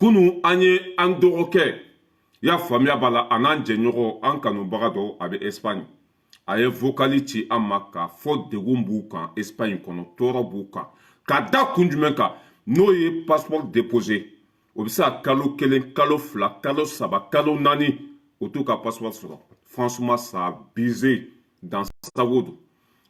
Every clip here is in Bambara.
Kunu an ye an dɔgɔkɛ, i y'a faamuya b'a la, a n'an jɛɲɔgɔn, an kanubaga dɔ, a bɛ Espagne, a ye vocal ci an ma k'a fɔ degun b'u kan Espagne kɔnɔ, tɔɔrɔ b'u kan. Ka da kun jumɛn kan? N'o ye passeport déposé, o bɛ se ka kalo 1, kalo 2, kalo 3, kalo 4, o t'u ka passeport sɔrɔ. Franchement, ça abusé dans sago don.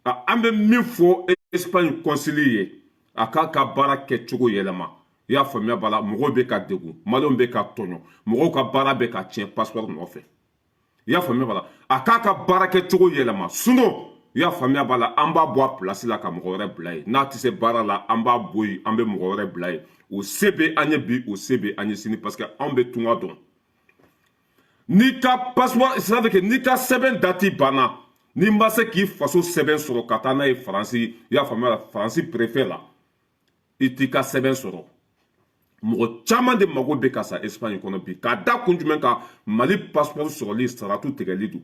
An bɛ min fɔ Espagne consul ye, a k'a ka baara kɛcogo yɛlɛma. I y'a faamuya b'a la, mɔgɔw bɛ ka degun, maliyɛnw bɛ ka tɔɲɔ, mɔgɔw ka baara bɛ ka tiɲɛ passeport nɔfɛ. I y'a faamuya b'a la, a k'a ka baara kɛcogo yɛlɛma, sinon, i y'a faamuya b'a la, an b'a bɔ a place la ka mɔgɔ wɛrɛ bila yen. N'a tɛ se baara la, an b'a bɔ yen, an bɛ mɔgɔ wɛrɛ bila yen. O se bɛ an ye bi, o se bɛ an ye sini, parce que anw bɛ tunga dɔn. N'i ka passeport, c'est à dire que n'i ka sɛbɛn date banna, n'i ma se k'i faso sɛbɛn sɔrɔ ka taa n'a ye Faransi, i y'a faamuya la, Faransi préfet la, i t'i ka sɛbɛn sɔrɔ. Mɔgɔ caman de mago bɛ ka sa Espagne kɔnɔ bi. K'a da kun jumɛn kan? Mali passeport sɔrɔli saratu tigɛli don.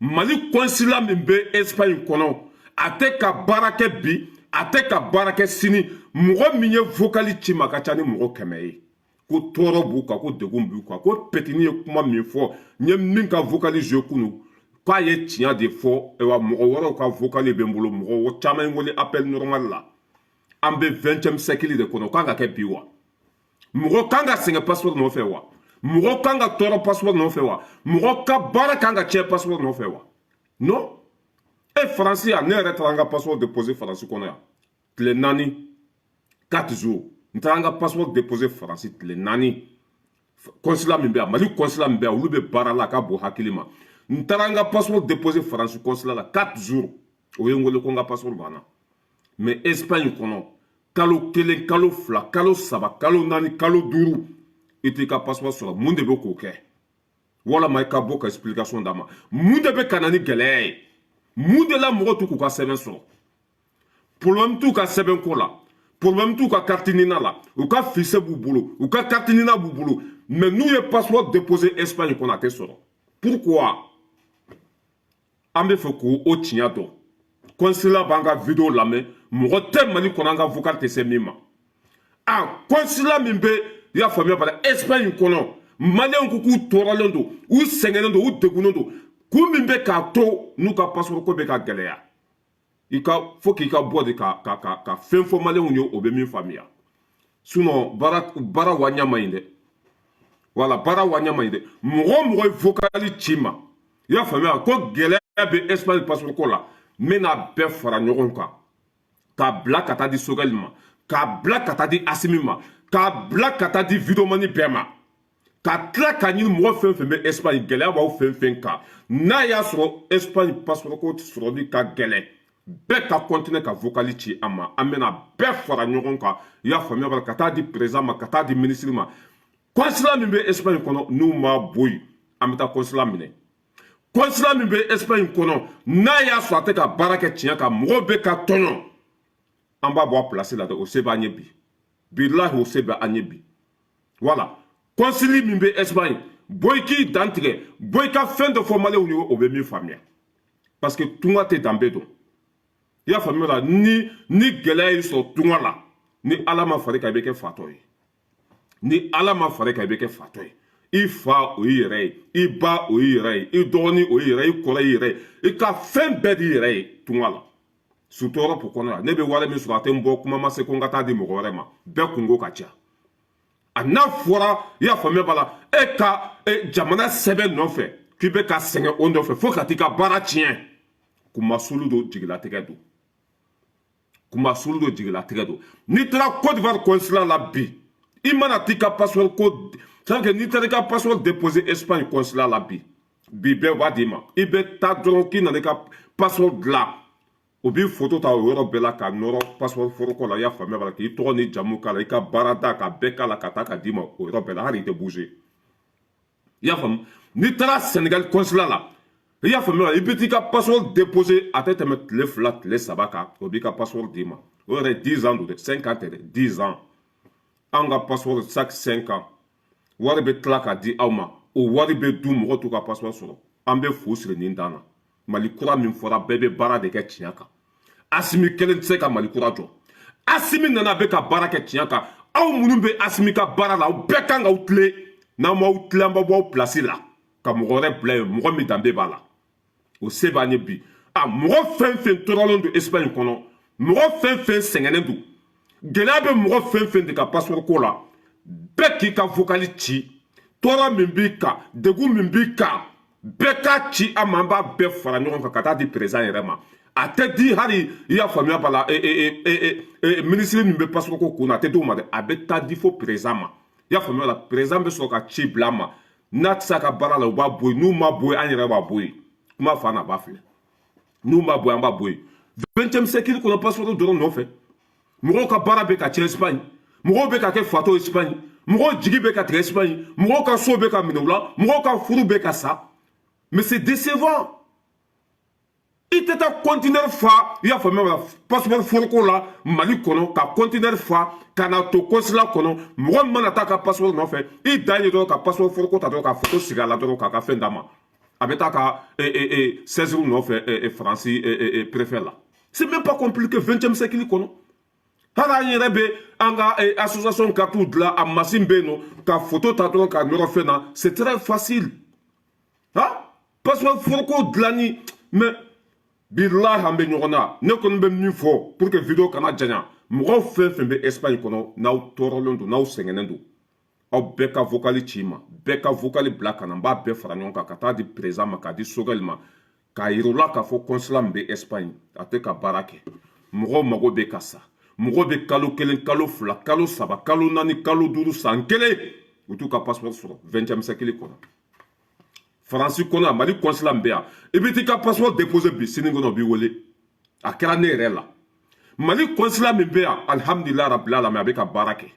Mali consulat min bɛ Espagne kɔnɔ, a tɛ ka baara kɛ bi, a tɛ ka baara kɛ sini. Mɔgɔ min ye vocal ci ma ka ca ni mɔgɔ 100 ye, ko tɔɔrɔ b'u kan, ko degun b'u kan, ko petini ye kuma min fɔ, n ye min ka vocal joué kunu, k'a ye tiɲɛ de fɔ. Ayiwa, mɔgɔ wɛrɛw ka vocal bɛ n bolo, mɔgɔ caman ye n wele appel normal la. An bɛ 20e siècle de kɔnɔ, o kan ka kɛ bi wa? Mɔgɔ kan ka sɛgɛn passeport nɔfɛ wa? Mɔgɔ kan ka tɔɔrɔ passeport nɔfɛ wa? Mɔgɔ ka baara kan ka tiɲɛ passeport nɔfɛ wa? Non. E, Faransi yan, ne yɛrɛ taara n ka passeport déposer Faransi kɔnɔ yan tile 4, 4 jours. N taara n ka passeport déposer Faransi tile 4. Consulat min bɛ yan, Mali consulat min bɛ yan, olu bɛ baara la, a ka bon hakili ma. N taara n ka passeport déposer Faransi consulat la, 4 jours, o ye n wele ko n ka passeport banna. Mais Espagne kɔnɔ, kalo 1, kalo 2, kalo 3, kalo 4, kalo 5, i t'i ka passeport sɔrɔ. Mun de bɛ k'o kɛ? Walama i ka bɔ ka explication d'a ma. Mun de bɛ ka na ni gɛlɛya ye? Mun de la mɔgɔw t'u k'u ka sɛbɛn sɔrɔ? Problème t'u ka sɛbɛn ko la, problème t'u ka carte NINA la. U ka fichier b'u bolo, u ka carte NINA b'u bolo, mais n'u ye passeport déposé Espagne kɔnɔ, a tɛ sɔrɔ. Pourquoi? An bɛ fɛ k'o o tiɲɛ dɔn. Consulat b'an ka vidéo lamɛn, mɔgɔ tɛ Mali kɔnɔ an ka vocal tɛ se min ma. A consulat min bɛ, i y'a faamuya bala, Espagne kɔnɔ, maliyɛnw ko k'u tɔɔrɔlen don, u sɛgɛnnen don, u degunnen don. Kun min bɛ k'a to n'u ka passeport ko bɛ ka gɛlɛya, i ka fo k'i ka bɔ de ka fɛn fɔ maliyɛnw ye, o bɛ min faamuya. Sinon baara baara wa ɲɛ ma ɲi dɛ. Wala baara wa ɲɛ ma ɲi dɛ. Mɔgɔ o mɔgɔ ye vocal ci ma, i y'a faamuya, ko gɛlɛya bɛ Espagne passeport ko la, n bɛna bɛɛ fara ɲɔgɔn kan k'a bila ka taa di Choguel ma, k'a bila ka taa di Assimi ma, k'a bila ka taa di videomani bɛɛ ma, ka tila ka ɲini mɔgɔ fɛn fɛn bɛ Espagne, gɛlɛya b'aw fɛn fɛn kan, n'a y'a sɔrɔ Espagne passeport ko sɔrɔli ka gɛlɛn, bɛɛ ka continuer ka vocal ci an ma. An bɛna bɛɛ fara ɲɔgɔn kan, i y'a faamuya b'a la, ka taa di président ma, ka taa di ministre ma. Consulat min bɛ Espagne kɔnɔ, n'u m'a bɔ yen, an bɛ taa consulat minɛ. Consulat min bɛ Espagne kɔnɔ, n'a y'a sɔrɔ a tɛ ka baara kɛ tiɲɛ kan, mɔgɔw bɛ ka tɔɲɔ, an b'a bɔ a place la dɛ. O se b'an ye bi, bilahi, o se bɛ an ye bi. Wala consul min bɛ Espagne, bɔ i k'i dan tigɛ, bɔ i ka fɛn dɔ fɔ maliyɛnw ye, o bɛ min faamuya, parce que tunga tɛ danbe dɔn. I y'a faamuya la, ni gɛlɛya y'i sɔrɔ tunga la, ni Ala ma far'i kan, i bɛ kɛ fatɔ ye. Ni Ala ma far'i kan, i bɛ kɛ fatɔ ye. I fa, o y'i yɛrɛ ye, i ba, o y'i yɛrɛ ye, i dɔgɔnin, o y'i yɛrɛ ye, i kɔrɔ y'i yɛrɛ ye, i ka fɛn bɛɛ d'i yɛrɛ ye tunga la. Surtout Europe kɔnɔ yan, ne bɛ wari min sɔrɔ, a tɛ n bɔ kuma ma se ko n ka taa di mɔgɔ wɛrɛ ma. Bɛɛ kungo ka ca. A n'a fɔra, i y'a faamuya b'a la, e ka jamana sɛbɛn nɔfɛ k'i bɛ ka sɛgɛn o nɔfɛ fo ka t'i ka baara tiɲɛ, kumasulu don, jigilatigɛ don, kumasulu don, jigilatigɛ don. N'i taara Côte d'Ivoire consulat la bi, i mana t'i ka passeport ko, c'est à dire que n'i taara i ka passeport déposer Espagne consulat la bi, bi bɛɛ b'a d'i ma. I bɛ taa dɔrɔn k'i nana i ka passeport dilan, o b'i photo ta o yɔrɔ bɛɛ la ka nɔrɔ passeport foroko la, i y'a faamuya b'a la, k'i tɔgɔ ni jamu k'a la, i ka baarada ka bɛɛ k'a la, ka taa ka d'i ma o yɔrɔ bɛɛ la, hali i tɛ bouger. I y'a faamu? N'i taara Sénégal consulat la, i y'a faamuya, i bɛ t'i ka passeport déposer, a tɛ tɛmɛ tile 2, tile 3 kan, o b'i ka passeport d'i ma. O yɛrɛ 10 ans don dɛ, 5 ans tɛ dɛ, 10 ans. Anw ka passeport, chaque 5 ans, wari bɛ tila ka di aw ma, o wari bɛ dun, mɔgɔ t'u ka passeport sɔrɔ. An bɛ fu siri nin dan na. Mali kura min fɔra, bɛɛ bɛ baara de kɛ tiɲɛ kan. Assimi kelen tɛ se ka Mali kura jɔ. Assimi nana, a bɛ ka baara kɛ tiɲɛ kan. Aw Aw minnu bɛ Asimi ka baara la, aw bɛɛ kan k'aw tilen. N'aw m'aw tilen, an b'aw bɔ aw place la ka mɔgɔ wɛrɛ bila yen, mɔgɔ min danbe b'a la. O se b'an ye bi. A mɔgɔ fɛn fɛn tɔɔrɔlen don Espagne kɔnɔ, mɔgɔ fɛn fɛn sɛgɛnnen don, gɛlɛya bɛ mɔgɔ fɛn fɛn de ka passeport ko la, bɛɛ k'i ka vocal ci. Tɔɔrɔ min b'i kan, degun min b'i kan, bɛɛ k'a ci an ma. An b'a bɛɛ fara ɲɔgɔn kan ka taa di président yɛrɛ ma. A tɛ di hali, i y'a faamuya b'a la, ministre min bɛ passeport ko kun na, a tɛ d'o ma dɛ. A bɛ taa di fo président ma, i y'a faamuya la. Président bɛ sɔrɔ ka ci bila a ma. N'a tɛ se a ka baara la, u b'a bɔ yen. N'u ma bɔ yen, an yɛrɛ b'a bɔ yen. Kuma fa n'a ba filɛ, n'u ma bɔ yen, an b'a bɔ yen. 20e siècle kɔnɔ, passeport dɔrɔn nɔfɛ, mɔgɔw ka baara bɛ ka tiɲɛ Espagne, mɔgɔw bɛ ka kɛ fatɔ Espagne, mɔgɔw jigi bɛ ka tigɛ Espagne, mɔgɔw ka so bɛ ka minɛ u la, mɔgɔw ka furu bɛ ka sa. Mais c'est décevant. I tɛ taa conteneur fa, i y'a faamuya la, passeport foroko la Mali kɔnɔ, ka conteneur fa ka na to consulat kɔnɔ. Mɔgɔ min mana taa ka passeport nɔfɛ, i dan ye dɔrɔn ka passeport foroko ta dɔrɔn, ka photo sigi a la dɔrɔn, k'a ka fɛn d'a ma. A bɛ taa ka séjour nɔfɛ Faransi préfet la. C'est même pas compliqué, 20e siècle kɔnɔ. Hali an yɛrɛ bɛ an ka association carte dilan, a machine bɛ yen nɔ, ka photo ta dɔrɔn ka nɔrɔ fɛn na. C'est très facile. Ha, passeport foroko dilanni, mais bilahi, an bɛ ɲɔgɔn na. Ne kɔni bɛ min fɔ pour que vidéo kana janya, mɔgɔw fɛn fɛn bɛ Espagne kɔnɔ, n'aw tɔɔrɔlen don, n'aw sɛgɛnnen don, aw bɛɛ ka vocal ci ma, bɛɛ ka vocal bila ka na. N b'a bɛɛ fara ɲɔgɔn kan ka taa di président ma, k'a di Sogɛli ma, k'a yir'u la k'a fɔ consulat min bɛ Espagne, a tɛ ka baara kɛ. Mɔgɔw mago bɛ ka sa. Mɔgɔw bɛ kalo 1, kalo 2, kalo 3, kalo 4, kalo 5, san 1, u t'u ka passeport sɔrɔ. 20e siècle kɔnɔ, Faransi kɔnɔ yan, Mali consulat min bɛ yan, i bɛ t'i ka passeport déposer bi, sini kɔnɔ u b'i wele. A kɛra ne yɛrɛ la. Mali consulat min bɛ yan, alihamudulila rabil alamin, a bɛ ka baara kɛ.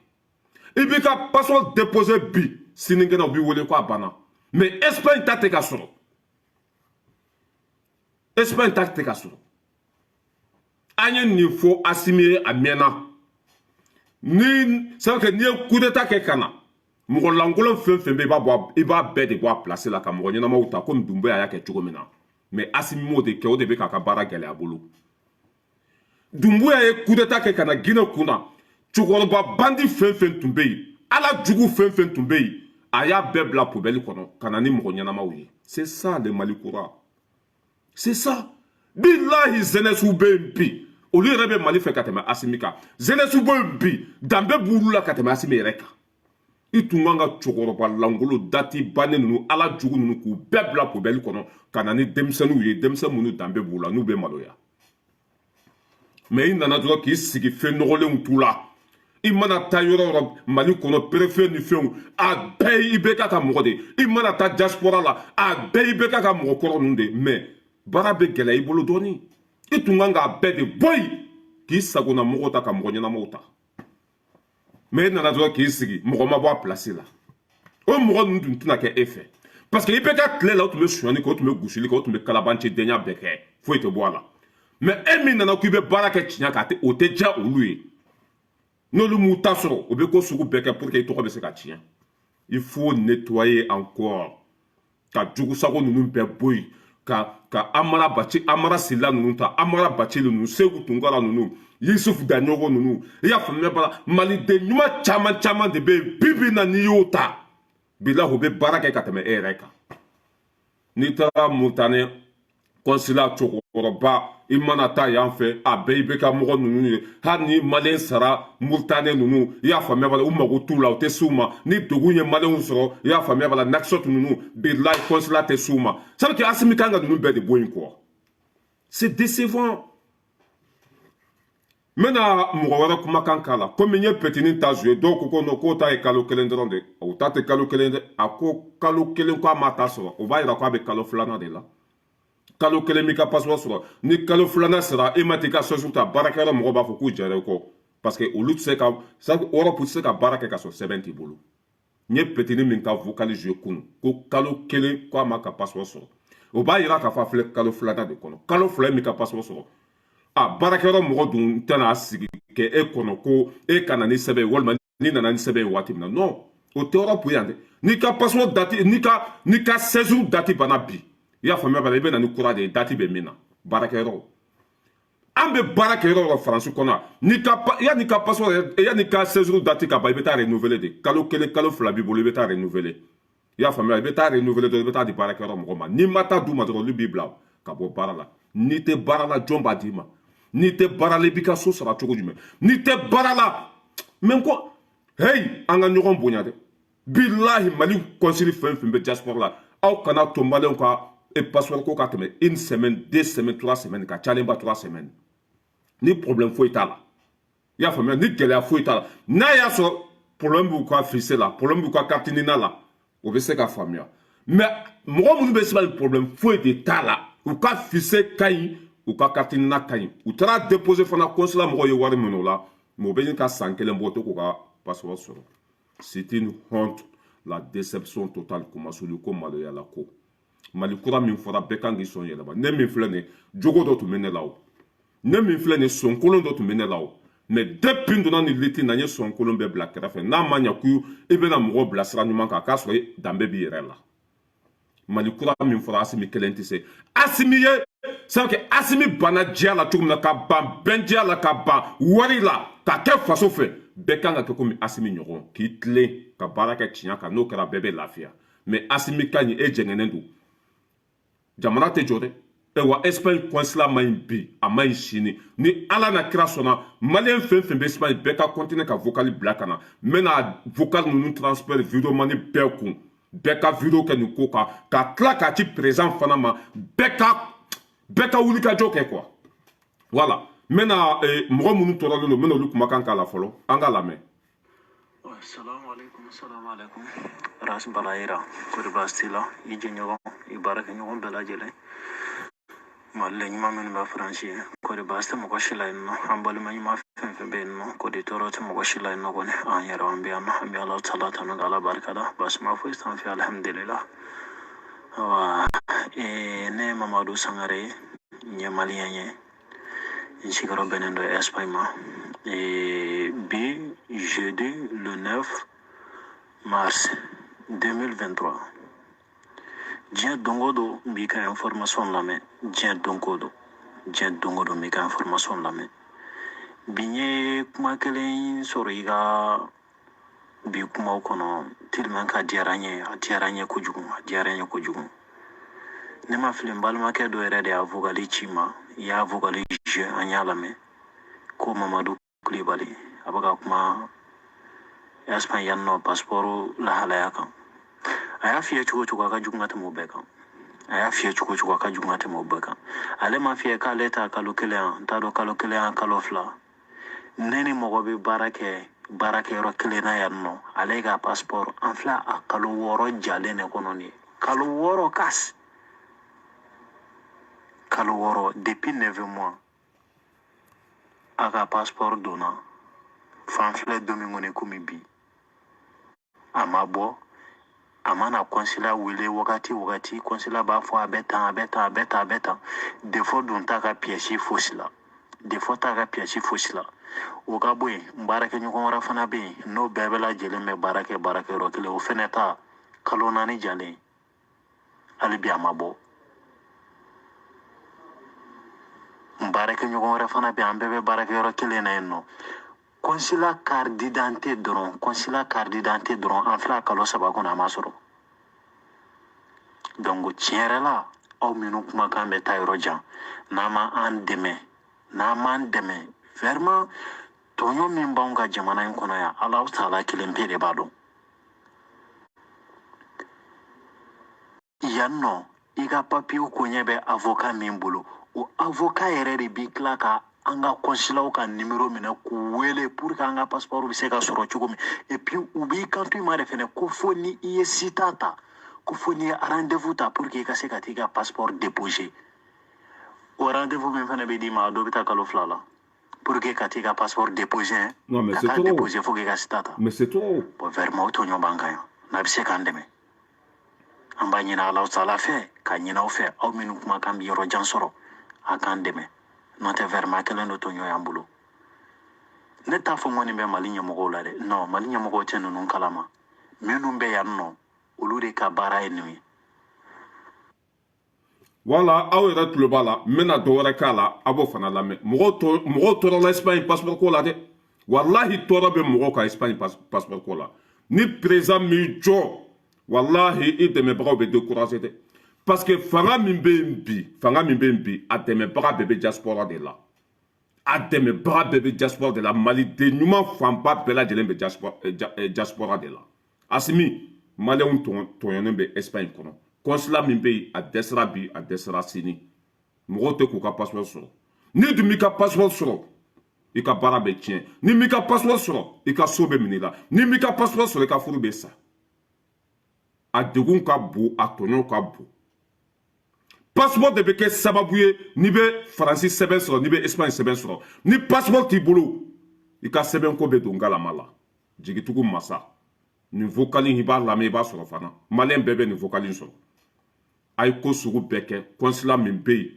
I b'i ka passeport déposer bi, sinikɛnɛ u b'i wele ko a banna. Mais Espagne ta tɛ ka sɔrɔ, Espagne ta tɛ ka sɔrɔ. An ye nin fɔ Asimi ye a mɛnna. Ni c'est vrai que n'i ye coup d'état kɛ ka na, mɔgɔ lankolon fɛn fɛn bɛ, i b'a bɔ, i b'a bɛɛ de bɔ a place la ka mɔgɔ ɲɛnamaw ta, komi Dunbuya y'a kɛ cogo min na. Mais Asimi m'o de kɛ, o de bɛ k'a ka baara gɛlɛya bolo. Dunbuya ye coup d'état kɛ ka na Guinée kun na, cɛkɔrɔba bandi fɛn fɛn tun bɛ yen, ala jugu fɛn fɛn tun bɛ yen, a y'a bɛɛ bila poubelle kɔnɔ ka na ni mɔgɔ ɲɛnamaw ye. C'est ça le Mali kura, c'est ça. Bilahi, jeunesse bɛ yen bi, olu yɛrɛ bɛ Mali fɛ ka tɛmɛ Asimi kan. Jeunesse bɛ yen bi, danbe b'olu la ka tɛmɛ Asimi yɛrɛ kan. I tun kan ka cɛkɔrɔba lankolon dati bannen ninnu, ala jugu ninnu, k'u bɛɛ bila poubelle kɔnɔ ka na ni denmisɛnninw ye, denmisɛn minnu danbe b'u la, n'u bɛ maloya. Mais i nana dɔrɔn k'i sigi fɛn nɔgɔlenw t'u la. I mana taa yɔrɔ o yɔrɔ Mali kɔnɔ, préfet ni fɛnw, a bɛɛ i bɛ ka mɔgɔ de. I mana taa diaspora la, a bɛɛ i bɛ ka mɔgɔ kɔrɔ ninnu de. Mais baara bɛ gɛlɛya i bolo dɔɔni. I tun kan k'a bɛɛ de bɔ yen k'i sagona mɔgɔw ta, ka mɔgɔ ɲɛnamaw ta. Mais e nana dɔrɔn k'i sigi, mɔgɔ ma bɔ a place la. O mɔgɔ ninnu tun tɛna kɛ e fɛ, parce que i bɛ ka tile la, o tun bɛ sonyani kɛ, o tun bɛ gosili kɛ, o tun bɛ kalabancidenya bɛɛ kɛ, foyi tɛ bɔ a la. Mais e min nana k'i bɛ baara kɛ tiɲɛ kan, o tɛ diya olu ye. N'olu m'u ta sɔrɔ, o bɛ ko sugu bɛɛ kɛ pour que i tɔgɔ bɛ se ka tiɲɛ. Il faut nettoyer encore, ka jugusago ninnu bɛɛ bɔ yen, ka Amara Baci, Amara Sila ninnu ta, Amara Bacili ninnu, Segu Tunkara ninnu, Yusufu Daɲɔgɔn ninnu, i y'a faamuya bala. Maliden ɲuman caman caman de bɛ yen bi bi in na. N'i y'o ta, bilahi, u bɛ baara kɛ ka tɛmɛ e yɛrɛ kan. N'i taara Mauritanie consulat, cɛkɔrɔba, i mana taa yan fɛ, a bɛɛ i bɛ ka mɔgɔ ninnu ye. Hali ni malien sara, Mauritanie ninnu, i y'a faamuya bala, u mago t'u la, u tɛ s'u ma. Ni degun ye malienw sɔrɔ, i y'a faamuya bala, Nouakchott ninnu, bilahi, consulat tɛ s'u ma. Ça veut dire que Asimi kan ka ninnu bɛɛ de bɔ yen quoi. C'est décevant. N bɛna mɔgɔ wɛrɛ kumakan k'a la. Komi n ye petinin ta joué, dɔw ko ko non, k'o ta ye kalo 1 dɔrɔn de. O ta tɛ kalo 1 dɛ. A ko kalo 1 ko a ma ta sɔrɔ, o b'a yira k'a bɛ kalo 2nan de la. Kalo 1 m'i ka passeport sɔrɔ, ni kalo 2nan sera, e ma t'i ka séjour ta, baarakɛyɔrɔ mɔgɔw b'a fɔ k'u jɛra i kɔ, parce que olu tɛ se ka, Europe tɛ se ka baara kɛ ka sɔrɔ sɛbɛn t'i bolo. N ye petinin min ka vocal joué kunun, ko kalo 1 ko a ma ka passeport sɔrɔ, o b'a yira k'a fɔ a filɛ kalo 2nan de kɔnɔ. Kalo 2 m'i ka passeport sɔrɔ, a baarakɛyɔrɔ mɔgɔ dun tɛna sigi kɛ e kɔnɔ ko e ka na ni sɛbɛn ye, walima n'i nana ni sɛbɛn ye waati min na. Non, o tɛ Europe yan dɛ. N'i ka passeport date, n'i ka séjour date banna bi, i y'a faamuya b'a la, i bɛ na ni kura de ye, date bɛ min na baarakɛyɔrɔ. An bɛ baara kɛ yɔrɔ o yɔrɔ Faransi kɔnɔ, n'i ka yanni ka passeport, yanni ka séjour date ka ban, i bɛ taa renouveler de. Kalo 1, kalo 2 b'i bolo, i bɛ taa renouveler. I y'a faamuya? I bɛ taa renouveler dɔrɔn, i bɛ taa di baarakɛyɔrɔ mɔgɔ ma. N'i ma taa d'u ma dɔrɔn, olu b'i bila ka bɔ baara la. N'i tɛ baara la, jɔn b'a d'i ma? N'i tɛ baara la, i b'i ka so sara cogo jumɛn? N'i tɛ baara la, mɛ ko hey, an ka ɲɔgɔn bonya dɛ. Bilahi, Mali consul fɛn fɛn bɛ diaspora la, aw kana to maliyɛnw ka passeport ko ka tɛmɛ une semaine, 2 semaines, 3 semaines, ka calen ba 3 semaines. Ni problème foyi t'a la, i y'a faamuya, ni gɛlɛya foyi t'a la. N'a y'a sɔrɔ problème b'u ka fiche la, problème b'u ka carte NINA la, o bɛ se ka faamuya. Mais mɔgɔ minnu bɛ Espagne, problème foyi de t'a la, u ka fiche ka ɲi, u ka carte NINA ka ɲi, u taara déposer fana, consulat mɔgɔw ye wari minɛ o la, mais u bɛ ɲini ka san 1 bɔ, o tɛ k'u ka passeport sɔrɔ. C'est une honte, la déception totale. Kumasuli ko maloyala ko Mali kura min fɔra, bɛɛ kan k'i sɔn yɛlɛma. Ne min filɛ nin, jogo dɔ tun bɛ ne la o. Ne min filɛ nin, sɔnkolon dɔ tun bɛ ne la o. Mais depuis n donna nin lutte na, n ye sɔnkolon bɛɛ bila kɛrɛfɛ. N'a ma ɲɛ ko i bɛna mɔgɔw bila sira ɲuman kan, k'a sɔrɔ danbe b'i yɛrɛ la. Mali kura min fɔra, Asimi kelen tɛ se. Asimi ye c'est que Asimi banna diya la cogo min na, ka ban bɛndiya la, ka ban wari la, ka kɛ faso fɛ, bɛɛ kan ka kɛ komi Asimi ɲɔgɔn, k'i tilen ka baara kɛ tiɲɛ kan. N'o kɛra, bɛɛ bɛ lafiya. Mais Asimi ka ɲi, e jɛngɛnnen don, jamana tɛ jɔ dɛ. Wa Espagne consulat ma ɲi bi, a ma ɲi sini. Ni Ala na kira sɔnna, maliyɛn fɛn fɛn bɛ Espagne, bɛɛ ka continuer ka vocal bila ka na. N bɛna vocal ninnu transfert vidéoman bɛɛ kun, bɛɛ ka vidéo kɛ nin ko kan, ka tila k'a ci président fana ma. Bɛɛ ka wuli ka jɔ kɛ quoi. Voilà, n bɛna mɔgɔ minnu tɔɔrɔlen don, n bɛna olu kumakan k'a la fɔlɔ, an k'a lamɛn. Salamu alaikum, salamu alaikum. Ras Balayira, kori baasi t'i la, i jɛɲɔgɔn, i baarakɛɲɔgɔn bɛɛ lajɛlen. Mali ɲuman minnu bɛ Faransi ye, kori baasi tɛ mɔgɔ si la yen nɔ. An balima ɲuman fɛn fɛn bɛ yen nɔ, kori tɔɔrɔ tɛ mɔgɔ si la yen nɔ kɔni. An yɛrɛ an bɛ yan nɔ, an bɛ Ala tala tanu ka Ala barika da. Baasi ma foyi t'an fɛ, alhamdulillah. Awa, ne ye Mamadu Sangare ye, n ye maliyɛn ye. N sigiyɔrɔ bɛnnen don Espagne ma. Bi jeudi le 9 mars 2023, diɲɛ don o don n b'i ka information lamɛn. Diɲɛ don o don, diɲɛ don o don n b'i ka information lamɛn. Bi n ye kuma kelen sɔrɔ i ka bi kumaw kɔnɔ, tellement ka diyara n ye, a diyara n ye kojugu, a diyara n ye kojugu. Ne ma fili, n balimakɛ dɔ yɛrɛ de y'a vocal ci ma, i y'a vocal joué, an y'a lamɛn, ko Mamadu Kulibali a bɛ ka kuma Espagne yan nɔ passeport lahalaya kan. A y'a f'i ye cogo o cogo, a ka jugu ka tɛmɛ o bɛɛ kan. A y'a f'i ye cogo o cogo, a ka jugu ka tɛmɛ o bɛɛ kan. Ale ma f'i ye k'ale ta kalo 1 yan, n t'a dɔn, kalo 1 yan, kalo 2. Ne ni mɔgɔ bɛ baara kɛ baarakɛyɔrɔ kelen na yan nɔ, ale ka passeport, an filɛ a kalo 6 jalen de kɔnɔ nin ye. Kalo 6 kas, kalo 6, depuis 9 mois a ka passeport donna. Fan filɛ don min kɔni, komi bi, a ma bɔ. A mana consulat wele wagati wagati, consulat b'a fɔ a bɛ tan, a bɛ tan, a bɛ tan, a bɛ tan. Défaut dun t'a ka pièce fosi la, défaut t'a ka pièce fosi la. O ka bɔ yen, n baarakɛɲɔgɔn wɛrɛ fana bɛ yen, n'o bɛɛ bɛ lajɛlen bɛ baara kɛ baarakɛyɔrɔ kelen, o fɛnɛ ta kalo 4 jalen, hali bi a ma bɔ. N baarakɛɲɔgɔn wɛrɛ fana bɛ yen, an bɛɛ bɛ baarakɛyɔrɔ kelen na yen nɔ. Consulat carte d'identité dɔrɔn, consulat carte d'identité dɔrɔn, an filɛ a kalo 3 kɔnɔ, a ma sɔrɔ. Donc tiɲɛ yɛrɛ la, aw minnu kumakan bɛ taa yɔrɔ jan, n'a ma an dɛmɛ, n'a m'an dɛmɛ vraiment, tɔɲɔ min b'anw ka jamana in kɔnɔ yan, Alahu taala kelen pe de b'a dɔn. Yan nɔ, i ka papiyew koɲɛ bɛ avocat min bolo, o avocat yɛrɛ de b'i tila ka an ka consulat ka numéro minɛ k'u wele pour que an ka passeport bɛ se ka sɔrɔ cogo min. Et puis u b'i kanto i ma de fɛnɛ ko fo ni i ye sita ta, ko fo n'i ye rendez-vous ta pour que i ka se ka t'i ka passeport déposer. O rendez-vous min fɛnɛ bɛ d'i ma, a dɔ bɛ taa kalo 2 la pour que ka t'i ka passeport déposer. Non, mais ka c'est taa trop. déposer, faut que i ka sita ta. Mais c'est trop. Bon, vraiment, o tɔɲɔ b'an kan yan. N'a bɛ se k'an dɛmɛ, an b'a ɲini Alahu taala fɛ, k'a ɲini aw fɛ, aw minnu kumakan bɛ yɔrɔ jan sɔrɔ, a k'an dɛmɛ. N'o tɛ, vraiment, a kɛlen don tɔɲɔ y'an bolo. Ne t'a fɔ n kɔni bɛ Mali ɲɛmɔgɔw la dɛ. Non, Mali ɲɛmɔgɔw tɛ ninnu kalama. Minnu bɛ yan nɔ, olu de ka baara ye nin ye. Wala aw yɛrɛ tulo b'a la, n bɛna dɔ wɛrɛ k'a la, a b'o fana lamɛn. Mɔgɔw tɔɔrɔla Espagne passeport ko la dɛ. Walahi, tɔɔrɔ bɛ mɔgɔw ka Espagne passeport ko la. Ni président m'i jɔ, walahi, i dɛmɛbagaw bɛ décourager dɛ, parce que fanga min bɛ yen bi, fanga min bɛ yen bi, a dɛmɛbaga bɛɛ bɛ diaspora de la, a dɛmɛbaga bɛɛ bɛ diaspora de la. Maliden ɲuman fanba bɛɛ lajɛlen bɛ diaspora de la. Asimi, maliyɛnw tɔɲɔnen bɛ Espagne kɔnɔ. Consulat min bɛ yen, a dɛsɛra bi, a dɛsɛra sini. Mɔgɔw tɛ k'u ka passeport sɔrɔ. N'i dun m'i ka passeport sɔrɔ, i ka baara bɛ tiɲɛ. N'i m'i ka passeport sɔrɔ, i ka so bɛ minɛ i la. N'i m'i ka passeport sɔrɔ, i ka furu bɛ sa. A degun ka bon, a tɔɲɔ ka bon. Passeport de bɛ kɛ sababu ye n'i bɛ Faransi sɛbɛn sɔrɔ, n'i bɛ Espagne sɛbɛn sɔrɔ. Ni passeport t'i bolo, i ka sɛbɛnko bɛ don galama la. Jigitugu masa, nin vocal in, i b'a lamɛn, i b'a sɔrɔ fana. Maliyɛn bɛɛ bɛ nin vocal in sɔrɔ. A ye ko sugu bɛɛ kɛ, consulat min bɛ yen,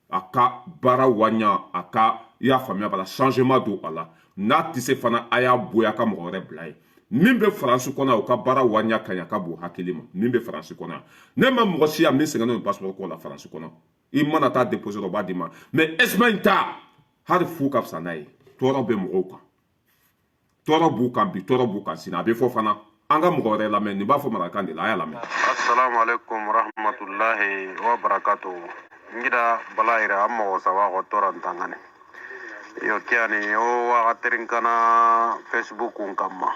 a ka baara waɲa, a ka, i y'a faamuya b'a la, changement don a la. N'a tɛ se fana, a y'a bonya ka mɔgɔ wɛrɛ bila yen. Min bɛ Faransi kɔnɔ, u ka baara waɲa ka ɲi, a ka bon hakili ma. Min bɛ Faransi kɔnɔ yan, ne ma mɔgɔ si yan min sɛgɛnnen don passeport ko la. Faransi kɔnɔ, i mana taa déposer, o b'a d'i ma, mais Espagne ta, hali fu ka fisa n'a ye. Tɔɔrɔ bɛ mɔgɔw kan, tɔɔrɔ b'u kan bi, tɔɔrɔ b'u kan sini. A bɛ fɔ fana, an ka mɔgɔ wɛrɛ lamɛn. Nin b'a fɔ marakakan de la, a y'a lamɛn. Assalamu alaikum rahmatullahi wa barakatuh. Ngida balayira an mɔgɔ saba ko tora ntangani yo kiyani o wagatirin kana Facebook kun kamma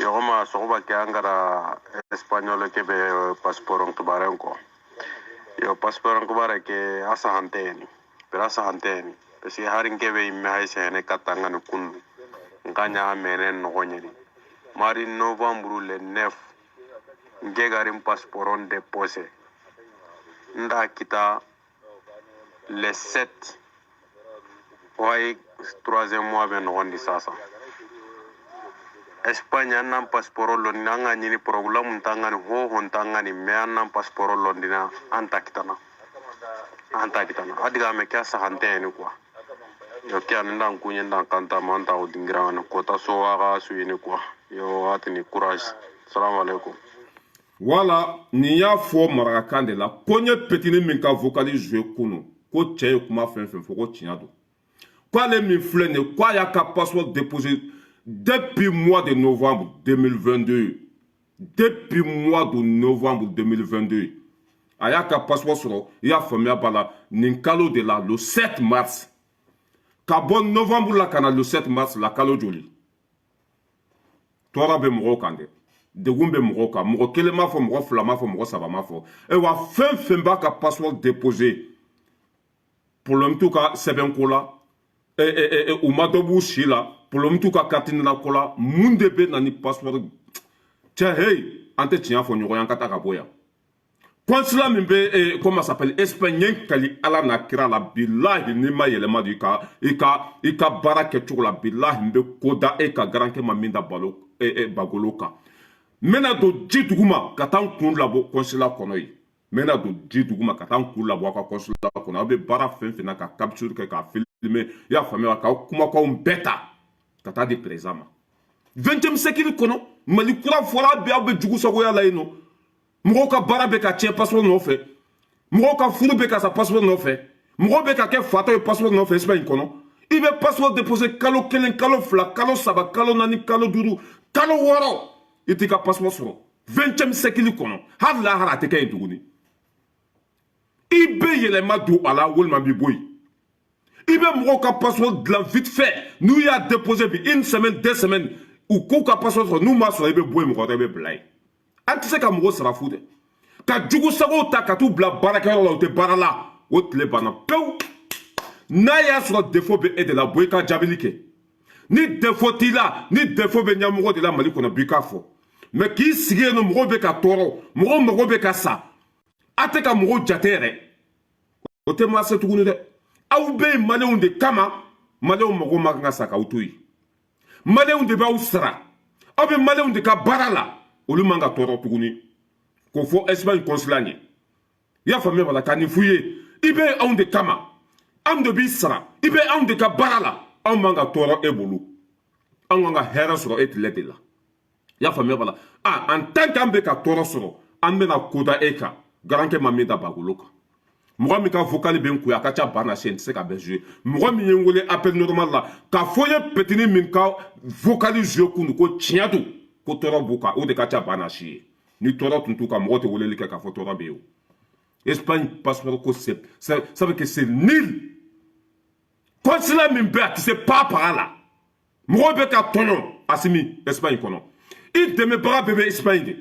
yogoma sogoba ke an gara espagnol ke be passeport kibaren ko yo passeport kibare ke asa hanteni bera asa hanteni parce que harin ke be imme hay sene katangani kunnu nkanya mene nogo nyeni mari novembre le 9 nke garin passeport on déposé nda kita le 7 way troisième mois bɛ nɔgɔn di sasa. Espagne an nan passeport londina, an ka ɲini problème t'an ni ho hon t'an ni, mais an nan passeport londina, an ta kitana, an ta kitana a diga me kɛ sahante ni quoi. Yo ke an ndan kunye ndan kanta man ta o dingira ni kota so waga su ni quoi. Yo atini courage, salam alaikum. Wala nin y'a fɔ marakakan de la ko n ye petini min ka vocal joué kunu, ko cɛ ye kuma fɛn fɛn fɔ, ko tiɲɛ don, k'ale min filɛ nin ye, k'a y'a ka passeport déposé depuis mois de novembre 2022. Depuis mois de novembre 2022, a y'a ka passeport sɔrɔ, i y'a faamuya b'a la, nin kalo de la, le 7 mars. Ka bɔ novembre la ka na le 7 mars la, kalo joli? Tɔɔrɔ bɛ mɔgɔw kan dɛ, degun bɛ mɔgɔw kan. Mɔgɔ kelen m'a fɔ, mɔgɔ fila m'a fɔ, mɔgɔ saba m'a fɔ. Ayiwa, fɛn fɛn b'a ka passeport déposé, problème t'u ka sɛbɛnko la, u ma dɔ b'u si la, problème t'u ka carte NINA ko la. Mun de bɛ na ni passeport cɛ? Hey, an tɛ tiɲɛ fɔ ɲɔgɔn ye, an ka taa ka bɔ yan. Consulat min bɛ, comment ça s'appelle, Espagne, n kali Ala n'a kira la, bilahi, n'i ma yɛlɛma don i ka baara kɛcogo la, bilahi, n bɛ ko da e ka garankɛ ma min da balo bagolo kan. N bɛna don ji duguma ka taa n kun labɔ consulat kɔnɔ yen. N bɛna don ji duguma ka taa n kun labɔ aw ka consulat kɔnɔ. Aw bɛ baara fɛn fɛn na, ka capture kɛ, ka filmer, i y'a faamuya, k'aw kumakanw bɛɛ ta ka taa di président ma. 20e siècle kɔnɔ, Mali kura fɔra bi, aw bɛ jugu sagoya la yen nɔ. Mɔgɔw ka baara bɛ ka tiɲɛ passeport nɔfɛ, mɔgɔw ka furu bɛ ka sa passeport nɔfɛ, mɔgɔw bɛ ka kɛ fatɔ ye passeport nɔfɛ. Espagne kɔnɔ, i bɛ passeport déposé kalo 1, kalo 2, kalo 3, kalo 4, kalo 5, kalo 6, i t'i ka passeport sɔrɔ. 20e siècle kɔnɔ, hali lahara a tɛ kɛ yen tuguni. I bɛ yɛlɛma don a la walima b'i bɔ yen. I bɛ mɔgɔw ka passeport dilan vite fait. N'u y'a déposé bi, une semaine, 2 semaines, u k'u ka passeport sɔrɔ. N'u m'a sɔrɔ, i bɛ bɔ yen, mɔgɔ wɛrɛ bɛ bila yen. An tɛ se ka mɔgɔ sara fu dɛ, ka jugu sagow ta ka t'u bila baarakɛyɔrɔ la, u tɛ baara la. O tile banna pewu. N'a y'a sɔrɔ défaut bɛ e de la, bɔ i ka jaabili kɛ. Ni défaut t'i la, ni défaut bɛ ɲɛmɔgɔ de la Mali kɔnɔ, b'i k'a fɔ. Mais k'i sigi yen nɔ, mɔgɔw bɛ ka tɔɔrɔ, mɔgɔw mago bɛ ka sa, a tɛ ka mɔgɔw jate yɛrɛ, o tɛ marcher tuguni dɛ. Aw bɛ yen maliyɛnw de kama. Maliyɛnw mago ma kan ka sa k'aw to yen. Maliyɛnw de b'aw sara, aw bɛ maliyɛnw de ka baara la, olu man ka tɔɔrɔ tuguni. K'o fɔ Espagne consulat ɲɛ, i y'a faamuya b'a la, ka nin f'u ye: i bɛ anw de kama, anw de b'i sara, i bɛ anw de ka baara la, anw man ka tɔɔrɔ e bolo, anw kan ka hɛrɛ sɔrɔ e tile de la. I y'a faamuya b'a la. Ah, en tant qu'an bɛ ka tɔɔrɔ sɔrɔ, an bɛna ko da e kan, garankɛ ma min da bagolo kan. Mɔgɔ min ka vocal bɛ n kun, a ka ca ba na se, n tɛ se ka bɛɛ jouer. Mɔgɔ min ye n wele appel normal la k'a fɔ n ye petini min ka vocal jouer kunun ko tiɲɛ don, ko tɔɔrɔ b'u kan, o de ka ca ba na si ye. Ni tɔɔrɔ tun t'u kan, mɔgɔ tɛ weleli kɛ k'a fɔ tɔɔrɔ bɛ yen. O Espagne passeport ko, c'est ça veut que c'est nul. Consulat min bɛ, a tɛ se pa paga la. Mɔgɔw bɛ ka tɔɲɔ. Asimi, Espagne kɔnɔ, i dɛmɛbaga bɛɛ bɛ Espagne de,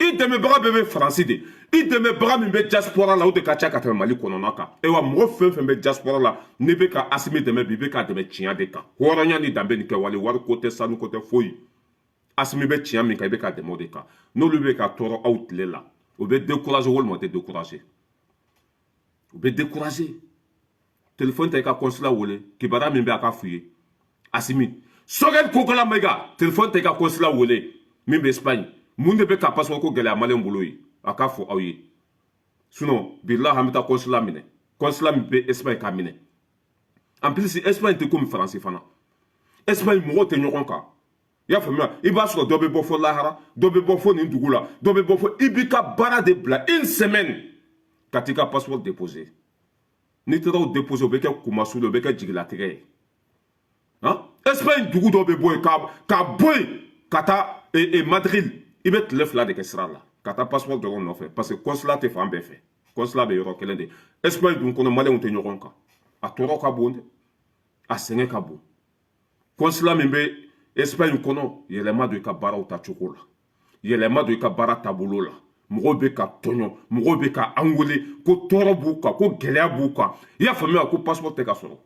i dɛmɛbaga bɛɛ bɛ Faransi de, i dɛmɛbaga min bɛ diaspora la, o de ka ca ka tɛmɛ Mali kɔnɔna kan. Ayiwa, mɔgɔ fɛn fɛn bɛ diaspora la, n'i bɛ ka Asimi dɛmɛ bi, i bɛ ka dɛmɛ tiɲɛ de kan, hɔrɔnya ni danbe ni kɛwale. Wari ko tɛ, sanu ko tɛ, foyi. Asimi bɛ tiɲɛ min kan, i bɛ ka dɛmɛ o de kan. N'olu bɛ ka tɔɔrɔ aw tile la, o bɛ décourager walima o tɛ décourager? U bɛ décourager. Téléphone ta, i ka consulat wele, kibaruya min bɛ, a ka f'u ye. Asimi, Choguel Kokalla Maïga, téléphone ta, i ka consulat wele min bɛ Espagne. Mun de bɛ ka passeport ko gɛlɛya maliyɛn bolo ye? A k'a fɔ aw ye. Sinon, bilahi, an bɛ taa consulat minɛ, consulat min bɛ Espagne k'a minɛ. En plus, Espagne tɛ komi Faransi fana. Espagne, mɔgɔw tɛ ɲɔgɔn kan, i y'a faamuya? I b'a sɔrɔ dɔ bɛ bɔ fo lahara, dɔ bɛ bɔ fo nin dugu la, dɔ bɛ bɔ fo. I b'i ka baara de bila une semaine ka t'i ka passeport déposer. N'i taara o déposer, o bɛ kɛ kumasu de, o bɛ kɛ jigilatigɛ ye. Han, Espagne dugu dɔ bɛ bɔ yen ka bɔ yen ka taa Madrid, i bɛ tile 2 de kɛ sira la ka taa passeport dɔrɔn nɔfɛ, parce que consulat tɛ fan bɛɛ fɛ. Consulat bɛ yɔrɔ kelen de. Espagne dun kɔnɔ, maliyɛnw tɛ ɲɔgɔn kan. A tɔɔrɔ ka bon dɛ, a sɛgɛn ka bon. Consulat min bɛ Espagne kɔnɔ, yɛlɛma don i ka baaraw ta cogo la, yɛlɛma don i ka baara taabolo la. Mɔgɔw bɛ ka tɔɲɔ, mɔgɔw bɛ ka an wele ko tɔɔrɔ b'u kan, ko gɛlɛya b'u kan, i y'a faamuya, ko passeport tɛ ka sɔrɔ.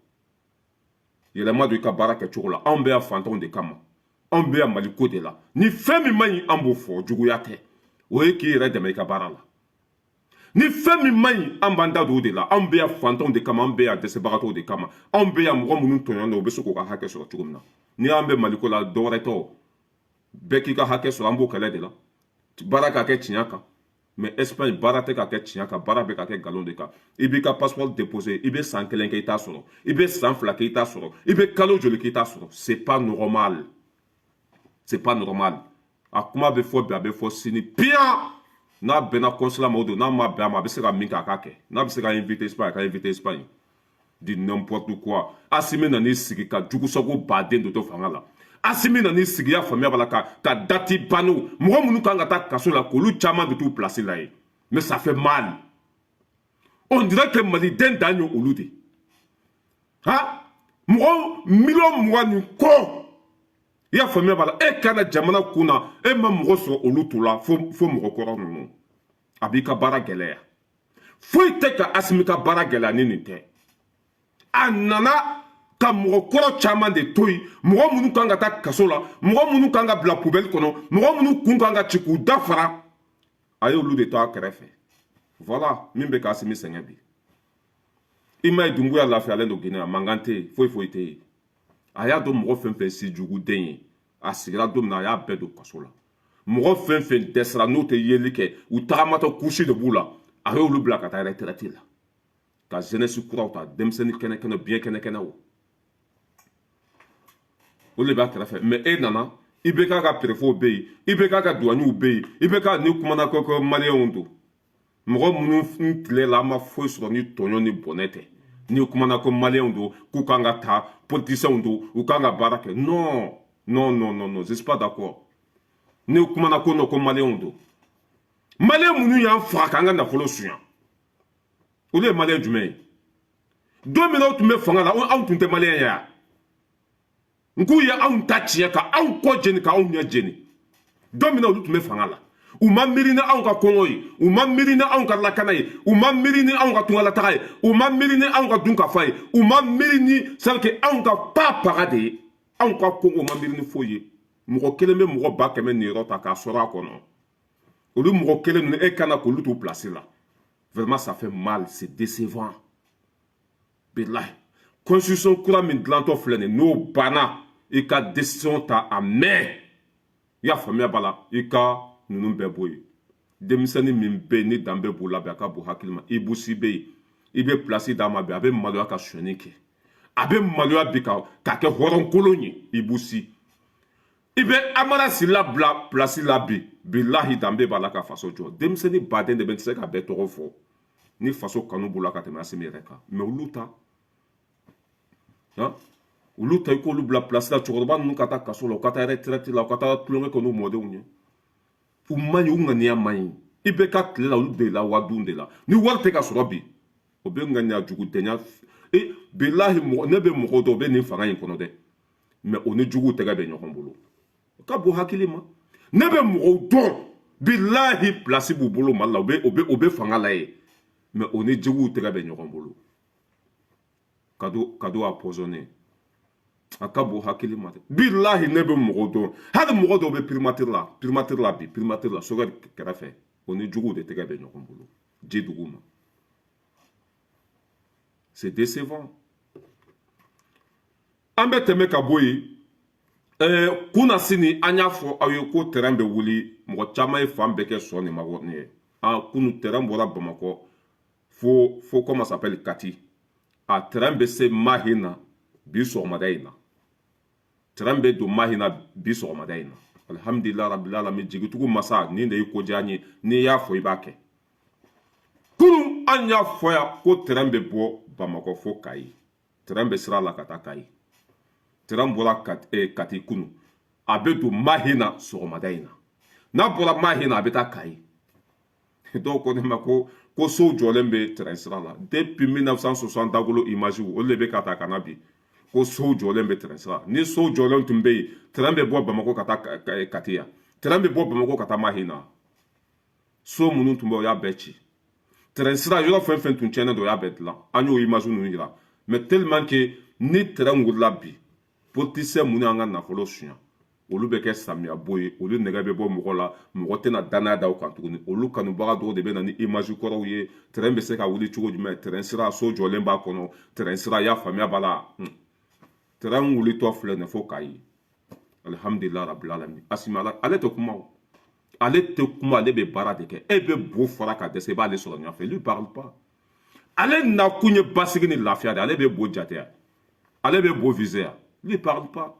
Yɛlɛma don i ka baara kɛcogo la. Anw bɛ yan fantanw de kama, anw bɛ yan Maliko de la. Ni fɛn min man ɲi, an b'o fɔ. Juguya tɛ, o ye k'i yɛrɛ dɛmɛ i ka baara la. Ni fɛn min man ɲi, an b'an da don o de la. Anw bɛ yan fantanw de kama, an bɛ yan dɛsɛbagatɔw de kama, anw bɛ yan mɔgɔ minnu tɔɲɔnen, u bɛ se k'u ka hakɛ sɔrɔ cogo min na. Ni an bɛ Maliko la, dɔwɛrɛ tɛ o. Bɛɛ k'i ka hakɛ sɔrɔ, an b'o kɛlɛ de la. Baara ka kɛ tiɲɛ kan. Mais Espagne, baara tɛ ka kɛ tiɲɛ kan, baara bɛ ka kɛ nkalon de kan. I b'i ka passeport déposer, i bɛ san 1 kɛ, i t'a sɔrɔ. I bɛ san 2 kɛ, i t'a sɔrɔ. I bɛ kalo joli kɛ, i t'a sɔrɔ. C'est pas normal, c'est pas normal. A kuma bɛ fɔ bi, a bɛ fɔ sini. Piyan n'a bɛnna consulat ma, o don. N'a ma bɛn a ma, a bɛ se ka min kɛ, a k'a kɛ. N'a bɛ se ka inviter Espagne, a ka inviter Espagne. Du n'importe quoi. Asimi nan'i sigi ka jugusago baden dɔ to fanga la. Asimi nan'i sigi, y'a faamuya b'a la, ka dati banniw, mɔgɔ minnu kan ka taa kaso la, k'olu caman de t'u place la yen. Mais ça fait mal, on dirait que maliden dan ye olu de. Ha, mɔgɔ 20 miliyɔn ni kɔ, i y'a faamuya b'a la, e kana jamana kun na, e ma mɔgɔ sɔrɔ olu t'u la fo mɔgɔ kɔrɔ ninnu. A b'i ka baara gɛlɛya. Foyi tɛ ka Asimi ka baara gɛlɛya ni nin tɛ. A nana ka mɔgɔ kɔrɔ caman de to yen, mɔgɔ minnu kan ka taa kaso la, mɔgɔ minnu kan ka bila poubelle kɔnɔ, mɔgɔ minnu kun kan ka ci k'u da fara, a y'olu de to a kɛrɛfɛ. Voilà min bɛ ka Asimi sɛgɛn bi. I ma ye, Dunbuya lafiyalen don Guinée, a mankan tɛ yen, foyi foyi tɛ yen. A y'a dɔn mɔgɔ fɛn fɛn si juguden ye, a sigira don min na, a y'a bɛɛ don kaso la. Mɔgɔ fɛn fɛn dɛsɛra, n'u tɛ yeli kɛ, u tagamatɔ kusi de b'u la, a y'olu bila ka taa retraite la, ka jeunesse kuraw ta, denmisɛnnin kɛnɛ kɛnɛ, biɲɛ kɛnɛ kɛnɛ. O de b'a kɛrɛfɛ. Mais e nana, i bɛ k'a ka préfetw bɛ yen, i bɛ k'a ka douaniers bɛ yen, i bɛ k'a ni kumana ko maliyɛnw don, mɔgɔ minnu tile la, an ma foyi sɔrɔ ni tɔɲɔ ni bɔnɛ tɛ. Ni kumana ko maliyɛnw don, k'u kan ka ta, politiciens don, u kan ka baara kɛ. Non, non, non, non, non, je suis pas d'accord. Ni kumana ko non, ko maliyɛnw don, maliyɛn minnu y'an faga k'an ka nafolo suɲa, olu ye maliyɛn jumɛn ye? Don min na aw tun bɛ fanga la, anw tun tɛ maliyɛn ye wa? N k'u ye anw ta tiɲɛ, ka anw kɔ jeni, ka anw ɲɛ jeni. Don min na olu tun bɛ fanga la, u ma miiri ni anw ka kɔngɔ ye, u ma miiri ni anw ka lakana ye, u ma miiri ni anw ka tungalataga ye, u ma miiri ni anw ka dunkafa ye, u ma miiri ni c'est que anw ka pa paga de ye, anw ka kɔngɔ, u ma miiri ni foyi ye. Mɔgɔ kelen bɛ mɔgɔ 100 000 niyɔrɔ ta k'a sɔrɔ a kɔnɔ. Olu mɔgɔ kelen ninnu, e kana k'olu t'u place la. Vraiment, ça fait mal, c'est décevant, bilahi. Constitution kura min dilantɔ filɛ nin, n'o banna, i ka décision ta a mɛn, i y'a faamuya b'a la, i ka ninnu bɛɛ bɔ yen. Denmisɛnnin min bɛ yen ni danbe b'u la bi, a ka bon hakili ma. Ibou Sy bɛ yen, i bɛ place d'a ma bi, a bɛ maloya ka sonyɛni kɛ, a bɛ maloya bi ka kɛ hɔrɔnkolon ye. Ibou Sy, i bɛ Amara Sylla bila place la bi, bilahi, danbe b'a la ka faso jɔ. Denmisɛnnin baden de bɛ, n tɛ se ka bɛɛ tɔgɔ fɔ. Ni faso kanu b'u la ka tɛmɛ Asimi yɛrɛ kan, mais olu ta han, olu ta, i k'olu bila place la. Cɛkɔrɔba ninnu ka taa kaso la, u ka taa retraite la, u ka taa tulonkɛ kɛ n'u mɔdenw ye. U man ɲi, u ŋaniya man ɲi. I bɛ ka tile la, olu de la wadun de la. Ni wari tɛ ka sɔrɔ bi, o bɛ ŋaniya jugu dɛnya. E bilahi, mɔgɔ ne bɛ mɔgɔ dɔw bɛ nin fanga in kɔnɔ dɛ, mais o ni juguw tɛgɛ bɛ ɲɔgɔn bolo. O ka bon hakili ma. Ne bɛ mɔgɔw dɔn, bilahi, place b'u bolo Mali la, u bɛ fanga la yen, mais o ni juguw tɛgɛ bɛ ɲɔgɔn bolo. Cadeau empoisonné, a ka bon hakili ma dɛ. Bilahi, ne bɛ mɔgɔw dɔn, hali mɔgɔ dɔw bɛ primature la, primature la bi, primature la, sokɛ kɛrɛfɛ, o ni juguw de tɛgɛ bɛ ɲɔgɔn bolo ji dugu ma. C'est décevant. An bɛ tɛmɛ ka bɔ yen. Kunna sini, an y'a fɔ aw ye ko terrain bɛ wuli. Mɔgɔ caman ye fan bɛɛ kɛ sɔ nin ma nin ye. Ah, kunu terrain bɔra Bamakɔ fo comment s'appelle, Kati. A terrain bɛ se Mahina bi sɔgɔmada in na. Terrain bɛ don Mahina bi sɔgɔmada in na. Alhamdulillah rabbil alamin. Jigitugu masa, nin de ye ko diya n ye. N'i y'a fɔ, i b'a kɛ. Kunu an y'a fɔ yan ko terrain bɛ bɔ Bamakɔ fo Kayi. Terrain bɛ sira la ka taa Kayi. Terrain bɔra Kati kunu, a bɛ don Mahina sɔgɔmada in na. N'a bɔra Mahina, a bɛ taa Kayi. Dɔw ko ne ma ko sow jɔlen bɛ terrain sira la depuis 1960. Dagolo image, olu de bɛ ka ta ka na bi ko sow jɔlen bɛ terrain sira. Ni sow jɔlen tun bɛ yen, terrain bɛ bɔ Bamakɔ ka taa Kati yan, terrain bɛ bɔ Bamakɔ ka taa Mahina? So minnu tun bɛ, o y'a bɛɛ ci. Terrain sira yɔrɔ fɛn fɛn tun tiɲɛnen don, o y'a bɛɛ dilan. An y'o image ninnu yira. Mais tellement que ni terrain wulila bi, politicien minnu y'an ka nafolo suɲɛ, olu bɛ kɛ samiya bo ye, olu nɛgɛ bɛ bɔ mɔgɔ la, mɔgɔ tɛna danaya da u kan tuguni. Olu kanubaga dɔw de bɛ na ni image kɔrɔw ye. Terrain bɛ se ka wuli cogo jumɛn? Terrain sira, so jɔlen b'a kɔnɔ, terrain sira, y'a faamuya b'a la. Terrain wulitɔ filɛ nin fo Kayi. Alhamdulillah rabbil alamin. Asimi, ale tɛ kuma o, ale tɛ kuma, ale bɛ baara de kɛ. E bɛ bo fara ka dɛsɛ, i b'ale sɔrɔ ɲɛfɛ. Lui parle pas. Ale nakun ye basigi ni lafiya de. Ale bɛ bo jate yan, ale bɛ bo viser yan. Lui parle pas.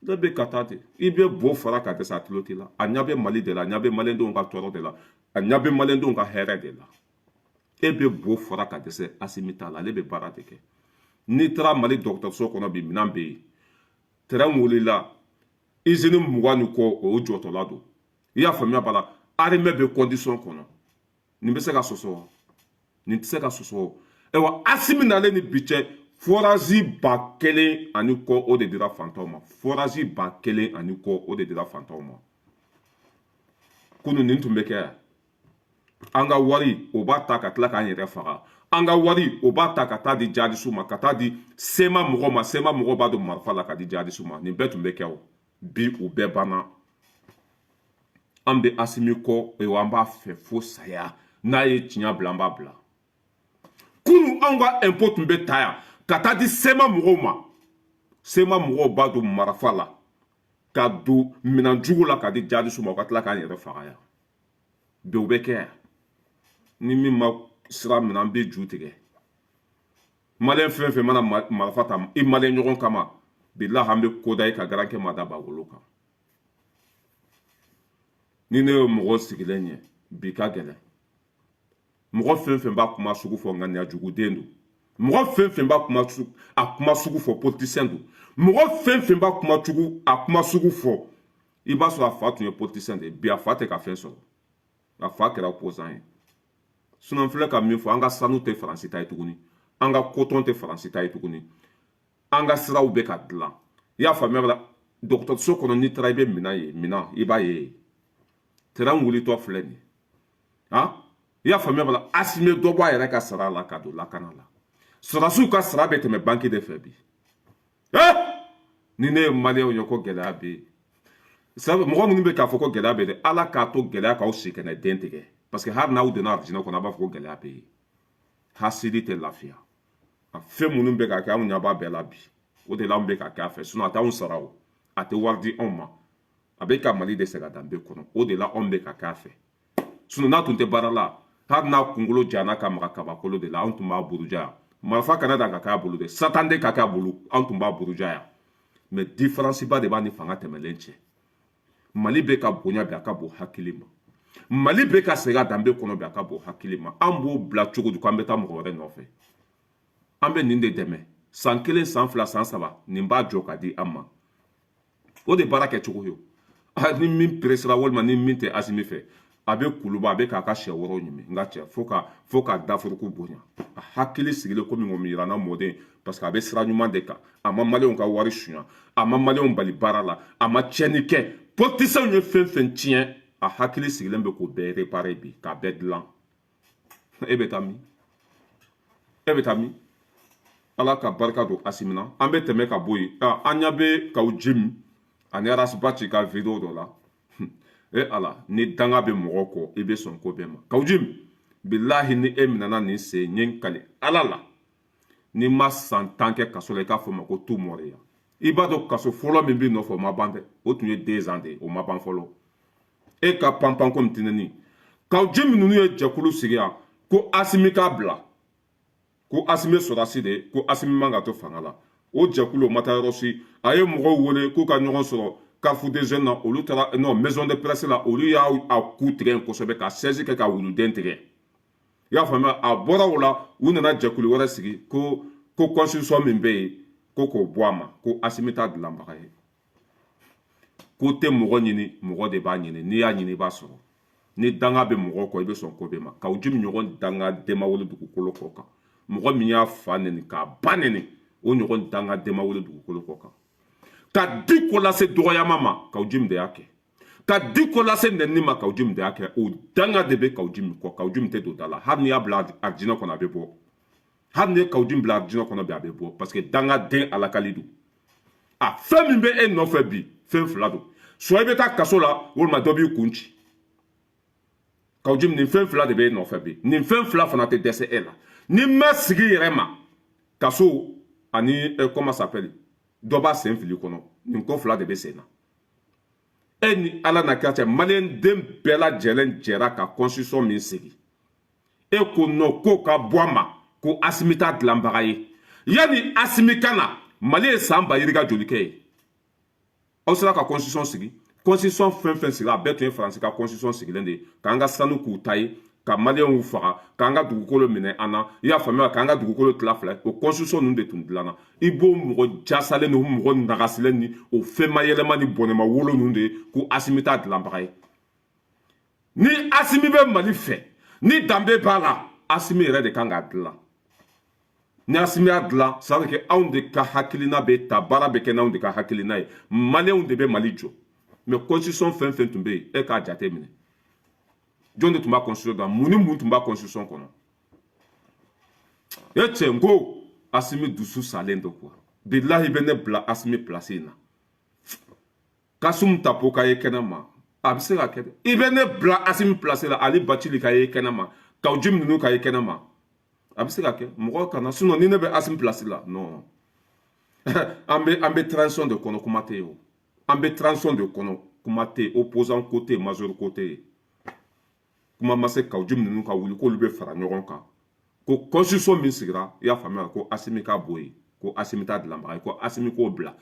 Ne bɛ ka taa ten, i bɛ bo fara ka dɛsɛ, a tulo t'i la. A ɲɛ bɛ Mali de la, a ɲɛ bɛ maliyɛndenw ka tɔɔrɔ de la, a ɲɛ bɛ maliyɛndenw ka hɛrɛ de la. E bɛ bo fara ka dɛsɛ, Asimi t'a la. Ale bɛ baara de kɛ. N'i taara Mali dɔgɔtɔrɔso kɔnɔ bi, minɛn bɛ yen. Terrain wulila, usine 20 ni kɔ, o jɔtɔla don. I y'a faamuya b'a la. Armée bɛ condition kɔnɔ. Nin bɛ se ka sɔsɔ wa? Nin tɛ se ka sɔsɔ. Ayiwa, Asimi nalen ni bi cɛ, forage 1000 ani kɔ, o de dira fantanw ma. Forage 1000 ani kɔ, o de dira fantanw ma kunun. Nin tun bɛ kɛ yan? An ka wari, o b'a ta ka tila k'an yɛrɛ faga. An ka wari, o b'a ta ka taa di jihadisiw ma, ka taa di CMA mɔgɔw ma. CMA mɔgɔw b'a don marifa la ka di jihadisiw ma. Nin bɛɛ tun bɛ kɛ o. Bi, o bɛɛ banna. An bɛ Asimi kɔ, wa an b'a fɛ fo saya. N'a ye tiɲɛ bila, an b'a bila. Kunun, anw ka impôt tun bɛ ta yan ka taa di CMA mɔgɔw ma. CMA mɔgɔw b'a don marifa la ka don minɛn jugu la ka di jihadisiw ma, u ka tila k'an yɛrɛ faga yan. Bi, o bɛ kɛ yan. Ni min ma sira minɛ, an bɛ ju tigɛ. Maliyɛn fɛn fɛn mana marifa ta i maliyɛn ɲɔgɔn kama, bilahi, an bɛ ko da i ka garankɛ ma da bagolo kan. Ni ne ye mɔgɔ sigilen ye bi, ka gɛlɛn. Mɔgɔ fɛn fɛn b'a kuma sugu fɔ, ŋaniya juguden don. Mɔgɔ fɛn fɛn b'a kuma a kuma sugu fɔ, politicien don. Mɔgɔ fɛn fɛn b'a kuma cogo a kuma sugu fɔ, i b'a sɔrɔ a fa tun ye politicien de ye. Bi, a fa tɛ ka fɛn sɔrɔ, a fa kɛra opposant ye. Sinon, filɛ ka min fɔ, an ka sanu tɛ Faransi ta ye tuguni, an ka coton tɛ Faransi ta ye tuguni, an ka siraw bɛ ka dilan. I y'a faamuya la. Dɔgɔtɔrɔso kɔnɔ, n'i taara, i bɛ minɛn ye, minɛn i b'a ye. Terrain wulitɔ filɛ nin ye. Han, i y'a faamuya la. Asimi dɔ bɔ a yɛrɛ ka sara la ka don lakana la. Sɔrɔdasiw ka sara bɛ tɛmɛ banki de fɛ bi. Ni ne ye maliyɛnw ye ko gɛlɛya bɛ yen, sabu mɔgɔ minnu bɛ k'a fɔ ko gɛlɛya bɛ dɛ, Ala k'a to gɛlɛya k'aw si kɛnɛ den tigɛ, parce que hali n'aw donna arijinɛ kɔnɔ, a b'a fɔ ko gɛlɛya bɛ yen. Hasidi tɛ lafiya. A fɛn minnu bɛ ka kɛ, anw ɲɛ b'a bɛɛ la bi. O de la anw bɛ ka kɛ a fɛ. Sinon, a t'anw sara o, a tɛ wari di anw ma, a bɛ ka Mali de segin a danbe kɔnɔ. O de la anw bɛ ka kɛ a fɛ. Sinon, n'a tun tɛ baara la, hali n'a kunkolo jana ka maga kabakolo de la, anw tun b'a buruja yan. Marifa kana dan ka k'a bolo dɛ, satan de ka k'a bolo, anw tun b'a buruja yan. Mais différence ba de b'a ni fanga tɛmɛlen cɛ. Mali bɛ ka bonya bi, a ka bon hakili ma. Mali bɛ ka segin a danbe kɔnɔ bi, a ka bon hakili ma. An b'o bila cogo di k'an bɛ taa mɔgɔ wɛrɛ nɔfɛ? An bɛ nin de dɛmɛ san 1, san 2, san 3, nin b'a jɔ ka di an ma. O de baara kɛcogo ye. Ni min peresera walima ni min tɛ Asimi fɛ, a bɛ kuluba, a bɛ k'a ka sɛ wɔrɔ ɲimi. N ka cɛ, fo ka dafuruku bonya. A hakili sigilen komi ŋɔmi yiranna mɔden, parce que a bɛ sira ɲuman de kan. A ma maliyɛnw ka wari suɲa, a ma maliyɛnw bali baara la, a ma tiɲɛni kɛ. Politicienw ye fɛn fɛn tiɲɛ, a hakili sigilen bɛ k'o bɛɛ réparer bi, k'a bɛɛ dilan. E bɛ taa min? E bɛ taa min? Ala ka barika don Asimi na. An bɛ tɛmɛ ka bɔ yen. An ɲɛ bɛ Kaou Djim ani Ras Bath ka vidéo dɔ la. E Ala, ni danga bɛ mɔgɔ kɔ, i bɛ sɔn ko bɛɛ ma. Kaou Djim, bilahi, ni e minɛna nin sen, n ye n kali Ala la, n'i ma san 10 kɛ kaso la, i k'a fɔ ma ko tu mɔriya. I b'a dɔn, kaso fɔlɔ min b'i nɔfɛ, o ma ban dɛ. O tun ye 2 ans de ye, o ma ban fɔlɔ. E ka panpan komi tinɛni. Kaou Djim ninnu ye jɛkulu sigi yan ko Asimi k'a bila, ko Asimi ye sɔrɔdasi de ye, ko Asimi man ka to fanga la. O jɛkulu, o ma taa yɔrɔ si. A ye mɔgɔw wele k'u ka ɲɔgɔn sɔrɔ Carrefour des Jeunes na, olu taara non, maison de presse la. Olu y'a a ku tigɛ kosɛbɛ, ka siège kɛ ka wuluden tigɛ. I y'a faamuya? A bɔra o la, u nana jɛkulu wɛrɛ sigi ko constitution min bɛ yen, ko k'o bɔ a ma, ko Asimi t'a dilanbaga ye. Ko tɛ mɔgɔ ɲini, mɔgɔ de b'a ɲini. N'i y'a ɲini, i b'a sɔrɔ. Ni danga bɛ mɔgɔ kɔ, i bɛ sɔn ko bɛɛ ma. Kaou Djim ɲɔgɔn danga den ma wolo dugukolo kɔ kan. Mɔgɔ min y'a fa neni k'a ba neni, o ɲɔgɔn danga den ma wolo dugukolo kɔ kan. Ka di ko lase dɔgɔyama ma, Kaou Djim de y'a kɛ. Ka di ko lase nɛnini ma, Kaou Djim de y'a kɛ. O danga de bɛ Kaou Djim kɔ. Kaou Djim tɛ don da la. Hali n'i y'a bila arijinɛ kɔnɔ, a bɛ bɔ. Hali n'i ye Kaou Djim bila arijinɛ kɔnɔ bi, a bɛ bɔ, parce que dangaden alakali don. A fɛn min bɛ e nɔfɛ bi, fɛn fila don: soit i bɛ taa kaso la, walima dɔ b'i kun ci. Kaou Djim, nin fɛn fila de bɛ e nɔfɛ bi. Nin fɛn fila fana tɛ dɛsɛ e la ni ma sigi yɛrɛ ma. Kaso ani comment s'appelle, dɔ b'a sen fili kɔnɔ. Nin ko fila de bɛ sen na. E ni Ala na kira cɛ, maliyɛn den bɛɛ lajɛlen jɛra ka constitution min sigi, e ko non, ko ka bɔ a ma, ko Asimi t'a dilanbaga ye. Yanni Asimi ka na, Mali ye san ba yirika joli kɛ ye? Aw sera ka constitution sigi. Constitution fɛn fɛn sigi, a bɛɛ tun ye Faransi ka constitution sigilen de ye, k'an ka sanu k'u ta ye, ka maliyɛnw faga, k'an ka dugukolo minɛ an na. I y'a faamuya? K'an ka dugukolo tila fila. O constitution ninnu de tun dilanna. I b'o mɔgɔ jasalen ni o mɔgɔ nagasilen ni o fɛnma yɛlɛma ni bɔnɛma wolo ninnu de ye ko Asimi t'a dilanbaga ye. Ni Asimi bɛ Mali fɛ, ni danbe b'a la, Asimi yɛrɛ de kan k'a dilan. Ni Asimi y'a dilan, ça veut dire que anw de ka hakilina bɛ ta, baara bɛ kɛ n'anw de ka hakilina ye, maliyɛnw de bɛ Mali jɔ. Mais constitution fɛn fɛn tun bɛ yen, e k'a jate minɛ, jɔn de tun b'a constitution dilan? Mun ni mun tun b'a constitution kɔnɔ? E cɛ, n ko Asimi dusu salen don quoi. Bilahi, bɛ ne bila Asimi place in na, Kassoum Tapo ka ye kɛnɛ ma, a bɛ se ka kɛ dɛ. I bɛ ne bila Asimi place la, Ali Bathily ka ye kɛnɛ ma, Kaou Djim ninnu ka ye kɛnɛ ma, a bɛ se ka kɛ mɔgɔ kana. Sinon, ni ne bɛ Asimi place la, non, an bɛ transition de kɔnɔ, kuma tɛ yen o. An bɛ transition de kɔnɔ, kuma tɛ yen. Opposant ko tɛ yen, major ko tɛ yen. Kuma ma se Kaou Djim ninnu ka wuli k'olu bɛ fara ɲɔgɔn kan ko constitution min sigira, i y'a faamuya, ko Asimi ka bɔ yen, ko Asimi t'a dilanbaga ye, ko Asimi k'o bila.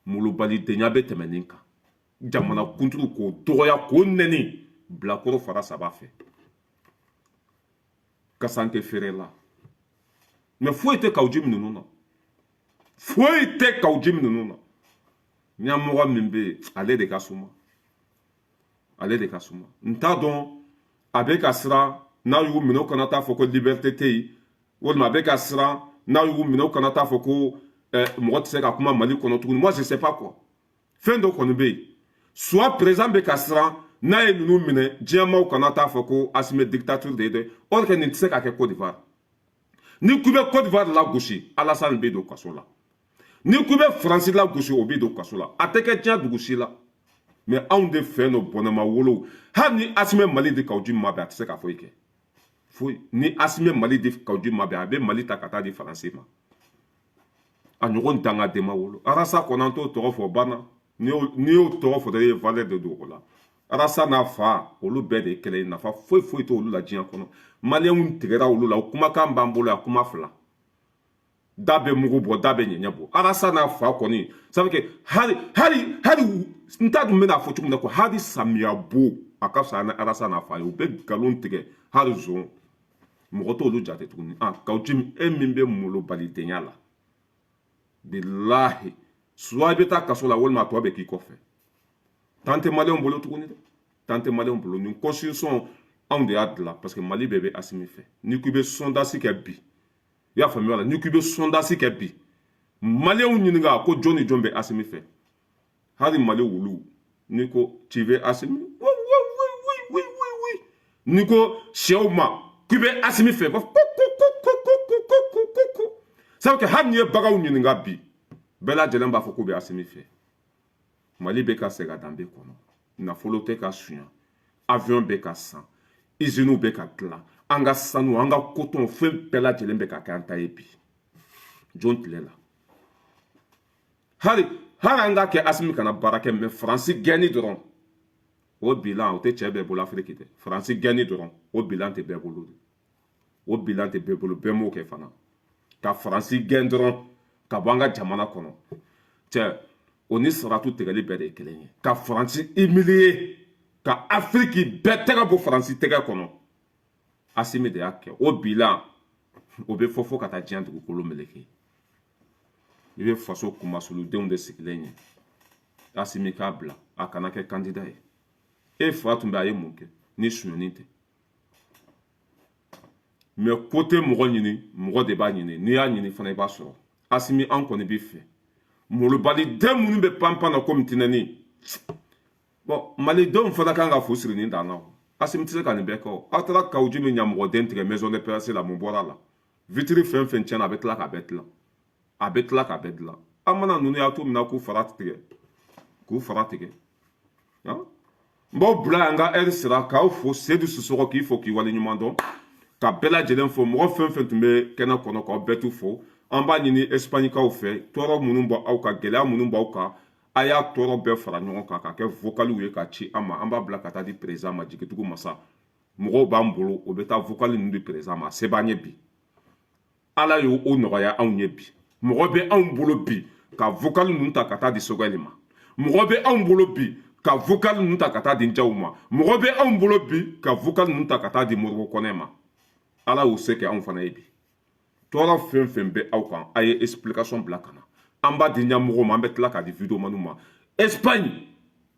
Molobalidenya bɛ tɛmɛ nin kan. Jamana kuntigi k'o dɔgɔya, k'o nɛni bilakoro fara saba fɛ, kasanke feere la. Mais foyi tɛ Kaou Djim ninnu na, foyi tɛ Kaou Djim ninnu na. Ɲɛmɔgɔ min bɛ yen, ale de ka suma, ale de ka suma. N t'a dɔn, a bɛ ka siran n'a y'u minɛ, u kana taa fɔ ko liberté tɛ yen, walima a bɛ ka siran n'a y'u minɛ, u kana taa fɔ ko mɔgɔ tɛ se ka kuma Mali kɔnɔ tuguni. Moi, je sais pas quoi. Fɛn dɔ kɔni bɛ yen: soit président bɛ ka siran n'a ye ninnu minɛ, diɲɛmaaw kana taa fɔ ko Asimi dictature de ye dɛ. Or que nin tɛ se ka kɛ Côte d'Ivoire. Ni k'i bɛ Côte d'Ivoire lagosi, Alassane bɛ don kaso la. Ni k'i bɛ Faransi lagosi, o bɛ don kaso la. A tɛ kɛ diɲɛ dugu si la. Mais anw de fɛ nɔ, bɔnɛma wolo. Hali ni Asimi Mali di Kaou Djim ma bɛn, a tɛ se ka foyi kɛ, foyi. Ni Asimi Mali di Kaou Djim ma bɛn, a bɛ Mali ta ka taa di Faransi ma. A ɲɔgɔn dangaden ma wolo. Arasa kɔnɔ, an t'o tɔgɔ fɔ banna. N'i y'o tɔgɔ fɔ dɔrɔn, i ye valeur de don o la. Arasa n'a fa, olu bɛɛ de ye kelen ye. Nafa foyi foyi t'olu la diɲɛ kɔnɔ. Maliyɛnw tigɛra olu la. O kumakan b'an bolo yan, kuma fila. Da bɛ mugu bɔ, da bɛ ɲɛɲɛ bɔ. Arasa n'a fa kɔni, ça veut que hali n t'a dun bɛna fɔ cogo min na ko hali samiya bo a ka fisa ni arasa n'a fa ye. U bɛ nkalon tigɛ hali zon, mɔgɔ t'olu jate tuguni. Ah, Kaou Djim, e min bɛ malobalidenya la, bilahi, soit i bɛ taa kaso la, walima a tɔ bɛ k'i kɔfɛ. Tan tɛ maliyɛnw bolo tuguni dɛ, tan tɛ maliyɛnw bolo. Nin constitution, anw de y'a dilan, parce que Mali bɛɛ bɛ Asimi fɛ. N'i ko i bɛ sondage kɛ bi, i y'a faamuya la, n'i ko i bɛ sondage kɛ bi, maliyɛnw ɲininka ko jɔn ni jɔn bɛ Asimi fɛ, hali Mali wulu, n'i ko tu veux Asimi, oui oui oui oui oui oui oui. N'i ko sɛw ma k'i bɛ Asimi fɛ, ko ko ko ko ko ko ko ko ko ko. Ça veut que hali n'i ye baganw ɲininka bi, bɛɛ lajɛlen b'a fɔ k'u bɛ Asimi fɛ. Mali bɛ ka segin a danbe kɔnɔ, nafolo tɛ ka sunya, avion bɛ ka san, usines bɛ ka dilan, an ka sanu, an ka coton, fɛn bɛɛ lajɛlen bɛ ka kɛ an ta ye bi. Jɔn tile la, hali hali an ka kɛ Asimi kana baara kɛ, mɛ Faransi gɛnni dɔrɔn, o bilan o tɛ cɛ bɛɛ bolo Afiriki dɛ. Faransi gɛnni dɔrɔn, o bilan tɛ bɛɛ bolo dɛ, o bilan tɛ bɛɛ bolo. Bɛɛ m'o kɛ fana, ka Faransi gɛn dɔrɔn ka bɔ an ka jamana kɔnɔ, cɛ, o ni saratu tigɛli bɛɛ de ye kelen ye. Ka Faransi humilier, ka Afiriki bɛɛ tɛgɛ bɔ Faransi tɛgɛ kɔnɔ, Asimi de y'a kɛ. O bilan o bɛ fɔ fo ka taa diɲɛ dugukolo meleke. I bɛ faso kunmasuludenw de sigilen ye. Asimi k'a bila, a kana kɛ candidat ye. E fa tun bɛ, a ye mun kɛ ni sonyani tɛ? Mɛ ko tɛ mɔgɔ ɲini, mɔgɔ de b'a ɲini. N'i y'a ɲini fana, i b'a sɔrɔ. Asimi, an kɔni b'i fɛ. Molobali den minnu bɛ panpan na komi tinɛni, bon, malidenw fana kan ka fu siri nin dan na. Asimi tɛ se ka nin bɛɛ kɛ. O aw taara Kaou Djim min ɲamɔgɔden tigɛ maison de presse la, mun bɔra la? Vitre fɛn fɛn tiɲɛna, a bɛ tila k'a bɛɛ dilan, a bɛ tila k'a bɛɛ dilan. An mana ninnu y'a to min na k'u fara tigɛ, k'u fara tigɛ. N b'aw bila yan, n ka ɛri sera. K'aw fo, Seydou Sissoko, k'i fo k'i waleɲuman dɔn, ka bɛɛ lajɛlen fo, mɔgɔ fɛn fɛn tun bɛ kɛnɛ kɔnɔ, k'aw bɛɛ t'u fo. An b'a ɲini Espagnekaw fɛ, tɔɔrɔ minnu b'aw kan, gɛlɛya minnu b'aw kan, a y'a tɔɔrɔ bɛɛ fara ɲɔgɔn kan ka kɛ vocaliw ye ka ci an ma. An b'a bila ka taa di président ma. Jigitugu masa, mɔgɔw b'an bolo, o bɛ taa vocal ninnu di président ma. Se b'an ye bi, Ala y'o o nɔgɔya anw ye bi. Mɔgɔ bɛ anw bolo bi ka vocal ninnu ta ka taa di Sogɛli ma. Mɔgɔ bɛ anw bolo bi ka vocal ninnu ta ka taa di Jaw ma. Mɔgɔ bɛ anw bolo bi ka vocal ninnu ta ka taa di Moribo Kɔnɛ ma. Ala y'o se kɛ anw fana ye bi. Tɔɔrɔ fɛn fɛn bɛ aw kan, a ye explication bila ka na, an b'a di ɲɛmɔgɔw ma, an bɛ tila k'a di vidéomanw ma. Espagne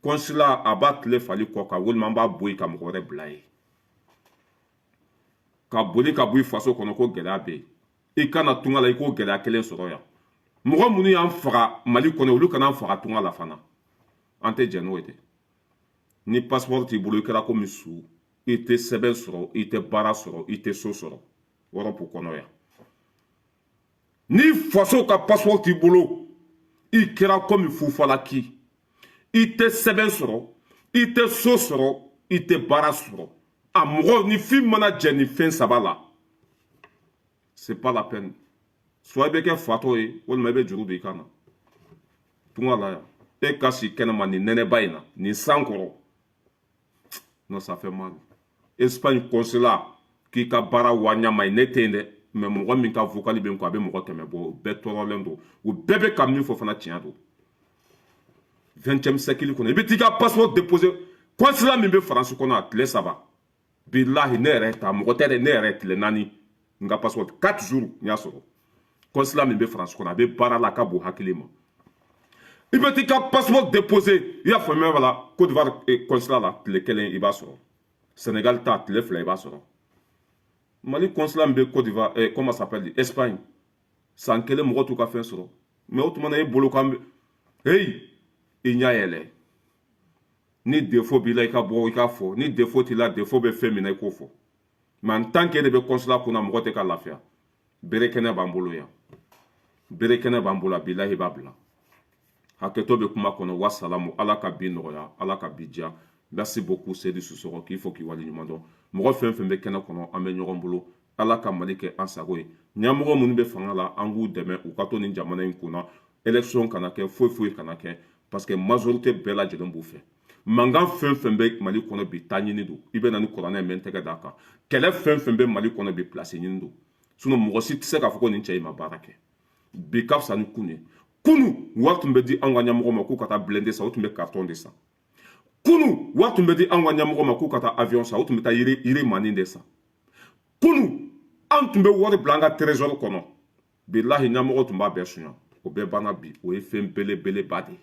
consulat, a b'a tile fali kɔ kan, walima an b'a bɔ yen ka mɔgɔ wɛrɛ bila yen. Ka boli ka bɔ i faso kɔnɔ ko gɛlɛya bɛ yen, i kana tunga la, i k'o gɛlɛya kelen sɔrɔ yan. Mɔgɔ minnu y'an faga Mali kɔnɔ, olu kana an faga tunga la fana. An tɛ jɛn n'o ye dɛ. Ni passeport t'i bolo, i kɛra komi su. I tɛ sɛbɛn sɔrɔ, i tɛ baara sɔrɔ, i tɛ so sɔrɔ Europe kɔnɔ yan. Ni faso ka passeport t'i bolo, i kɛra komi fufalaki. I tɛ sɛbɛn sɔrɔ, i tɛ so sɔrɔ, i tɛ baara sɔrɔ. A mɔgɔ ni fin mana jɛ nin fɛn saba la, c'est pas la peine. Soit i bɛ kɛ fatɔ ye, walima i bɛ juru don i kan na tunga la yan. E ka si kɛnɛma nin nɛnɛba in na, nin san kɔrɔ, non, ça fait mal. Espagne consulat, k'i ka baara wa ɲama ye, ne tɛ yen dɛ, mɛ mɔgɔ min ka vocal bɛ n kɔ, a bɛ mɔgɔ 100 bɔ. O bɛɛ tɔɔrɔlen don, o bɛɛ bɛ ka min fɔ fana, tiɲɛ don. 20e siècle kɔnɔ, i bɛ t'i ka passeport déposer consulat min bɛ Faransi kɔnɔ, a tile 3, bilahi, ne yɛrɛ ta, mɔgɔ tɛ dɛ, ne yɛrɛ tile 4, n ka passeport, 4 jours, n y'a sɔrɔ. Consulat min bɛ Faransi kɔnɔ, a bɛ baara la, a ka bon hakili ma. I bɛ t'i ka passeport déposer, i y'a faamuya b'a la, Côte d'Ivoire consulat la, tile 1, i b'a sɔrɔ. Sénégal ta, tile 2, i b'a sɔrɔ. Mali consulat min bɛ Côte d'Ivoire, comment ça s'appelle, Espagne, san kelen, mɔgɔ t'u ka fɛn sɔrɔ. Mais o tuma na, e bolo kan bɛ hey, i ɲɛ yɛlɛ. Ni défaut b'i la, i ka bɔ i k'a fɔ. Ni défaut t'i la, défaut bɛ fɛn min na, i k'o fɔ. Mais en tant que e de bɛ consulat kunna, mɔgɔ tɛ ka lafiya. Bere kɛnɛ b'an bolo yan, bere kɛnɛ b'an bolo, bilahi, b'a bila. Hakɛto bɛ kuma kɔnɔ. Wasalamu, Ala ka bi nɔgɔya, Ala ka bi diya. Merci beaucoup, Seydou Sissoko, k'i fo k'i waleɲuman dɔn. Mɔgɔ fɛn fɛn bɛ kɛnɛ kɔnɔ, an bɛ ɲɔgɔn bolo. Ala ka Mali kɛ an sago ye. Ɲɛmɔgɔ minnu bɛ fanga la, an k'u dɛmɛ u ka to nin jamana in kunna. Élection kana kɛ, foyi foyi kana kɛ, parce que majorité bɛɛ lajɛlen b'u fɛ. Mankan fɛn fɛn bɛ Mali kɔnɔ bi, taa ɲini don. I bɛ na ni kuranɛ ye, n tɛgɛ d'a kan. Kɛlɛ fɛn fɛn bɛ Mali kɔnɔ bi, place ɲini don. Sinon mɔgɔ si tɛ se k'a fɔ ko nin cɛ in ma baara kɛ. Bi ka fisa ni kunu ye. Kunu, wari tun bɛ di anw ka ɲɛmɔgɔ ma k'u ka taa blindé san, o tun bɛ carton de san. Kunu, wari tun bɛ di anw ka ɲɛmɔgɔ ma k'u ka taa avion san, o tun bɛ taa yiri yiri de san. Kunu, an tun bɛ wari bila an ka trésor kɔnɔ, bilahi, ɲɛmɔgɔ tun b'a bɛɛ suɲɛ. O bɛɛ banna bi. O ye fɛn belebeleba de ye,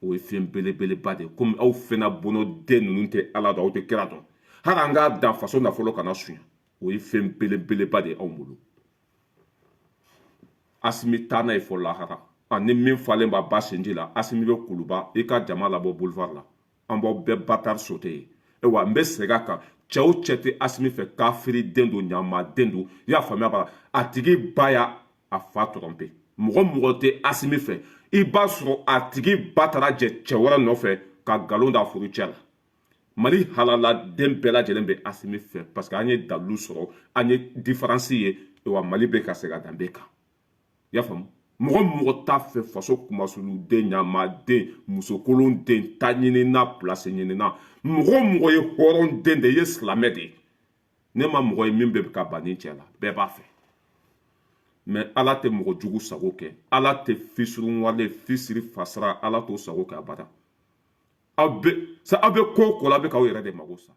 o ye fɛn belebeleba de ye. Komi aw fɛnɛ bɔnɔ den ninnu tɛ Ala dɔn, aw tɛ kira dɔn, hali an k'a dan faso nafolo kana suɲɛ, o ye fɛn belebeleba de ye anw bolo. Asimi, taa n'a ye fɔ lahara. Ani min falen b'a ba senji la, Asimi bɛ Kuluba, i ka jama labɔ boulevard la, an b'aw bɛɛ batari sote ye. Ayiwa, n bɛ segin a kan: cɛ o cɛ tɛ Asimi fɛ, kafiri den don, ɲamaden don. I y'a faamuya b'a la, a tigi ba y'a a fa tromper. Mɔgɔ mɔgɔ tɛ Asimi fɛ, i b'a sɔrɔ a tigi ba taara jɛ cɛ wɛrɛ nɔfɛ ka nkalon da furu cɛ la. Mali halaladen bɛɛ lajɛlen bɛ Asimi fɛ, parce que an ye dalilu sɔrɔ, an ye différence ye wa Mali bɛ ka segin a danbe kan. I y'a faamu? Mɔgɔ mɔgɔ t'a fɛ, faso kumasuluden, ɲamaden, musokolon den, ta ɲinina, place ɲinina, mɔgɔ mɔgɔ ye hɔrɔn den de ye, silamɛ de ye. Ne ma mɔgɔ ye min bɛ ka ban ni cɛ la, bɛɛ b'a fɛ. Mais Ala tɛ mɔgɔ jugu sago kɛ, Ala tɛ fisuruwale fisiri fasara, Ala t'o sago kɛ abada. Aw bɛ sa, aw bɛ ko o ko la, aw bɛ k'aw yɛrɛ de mago sa.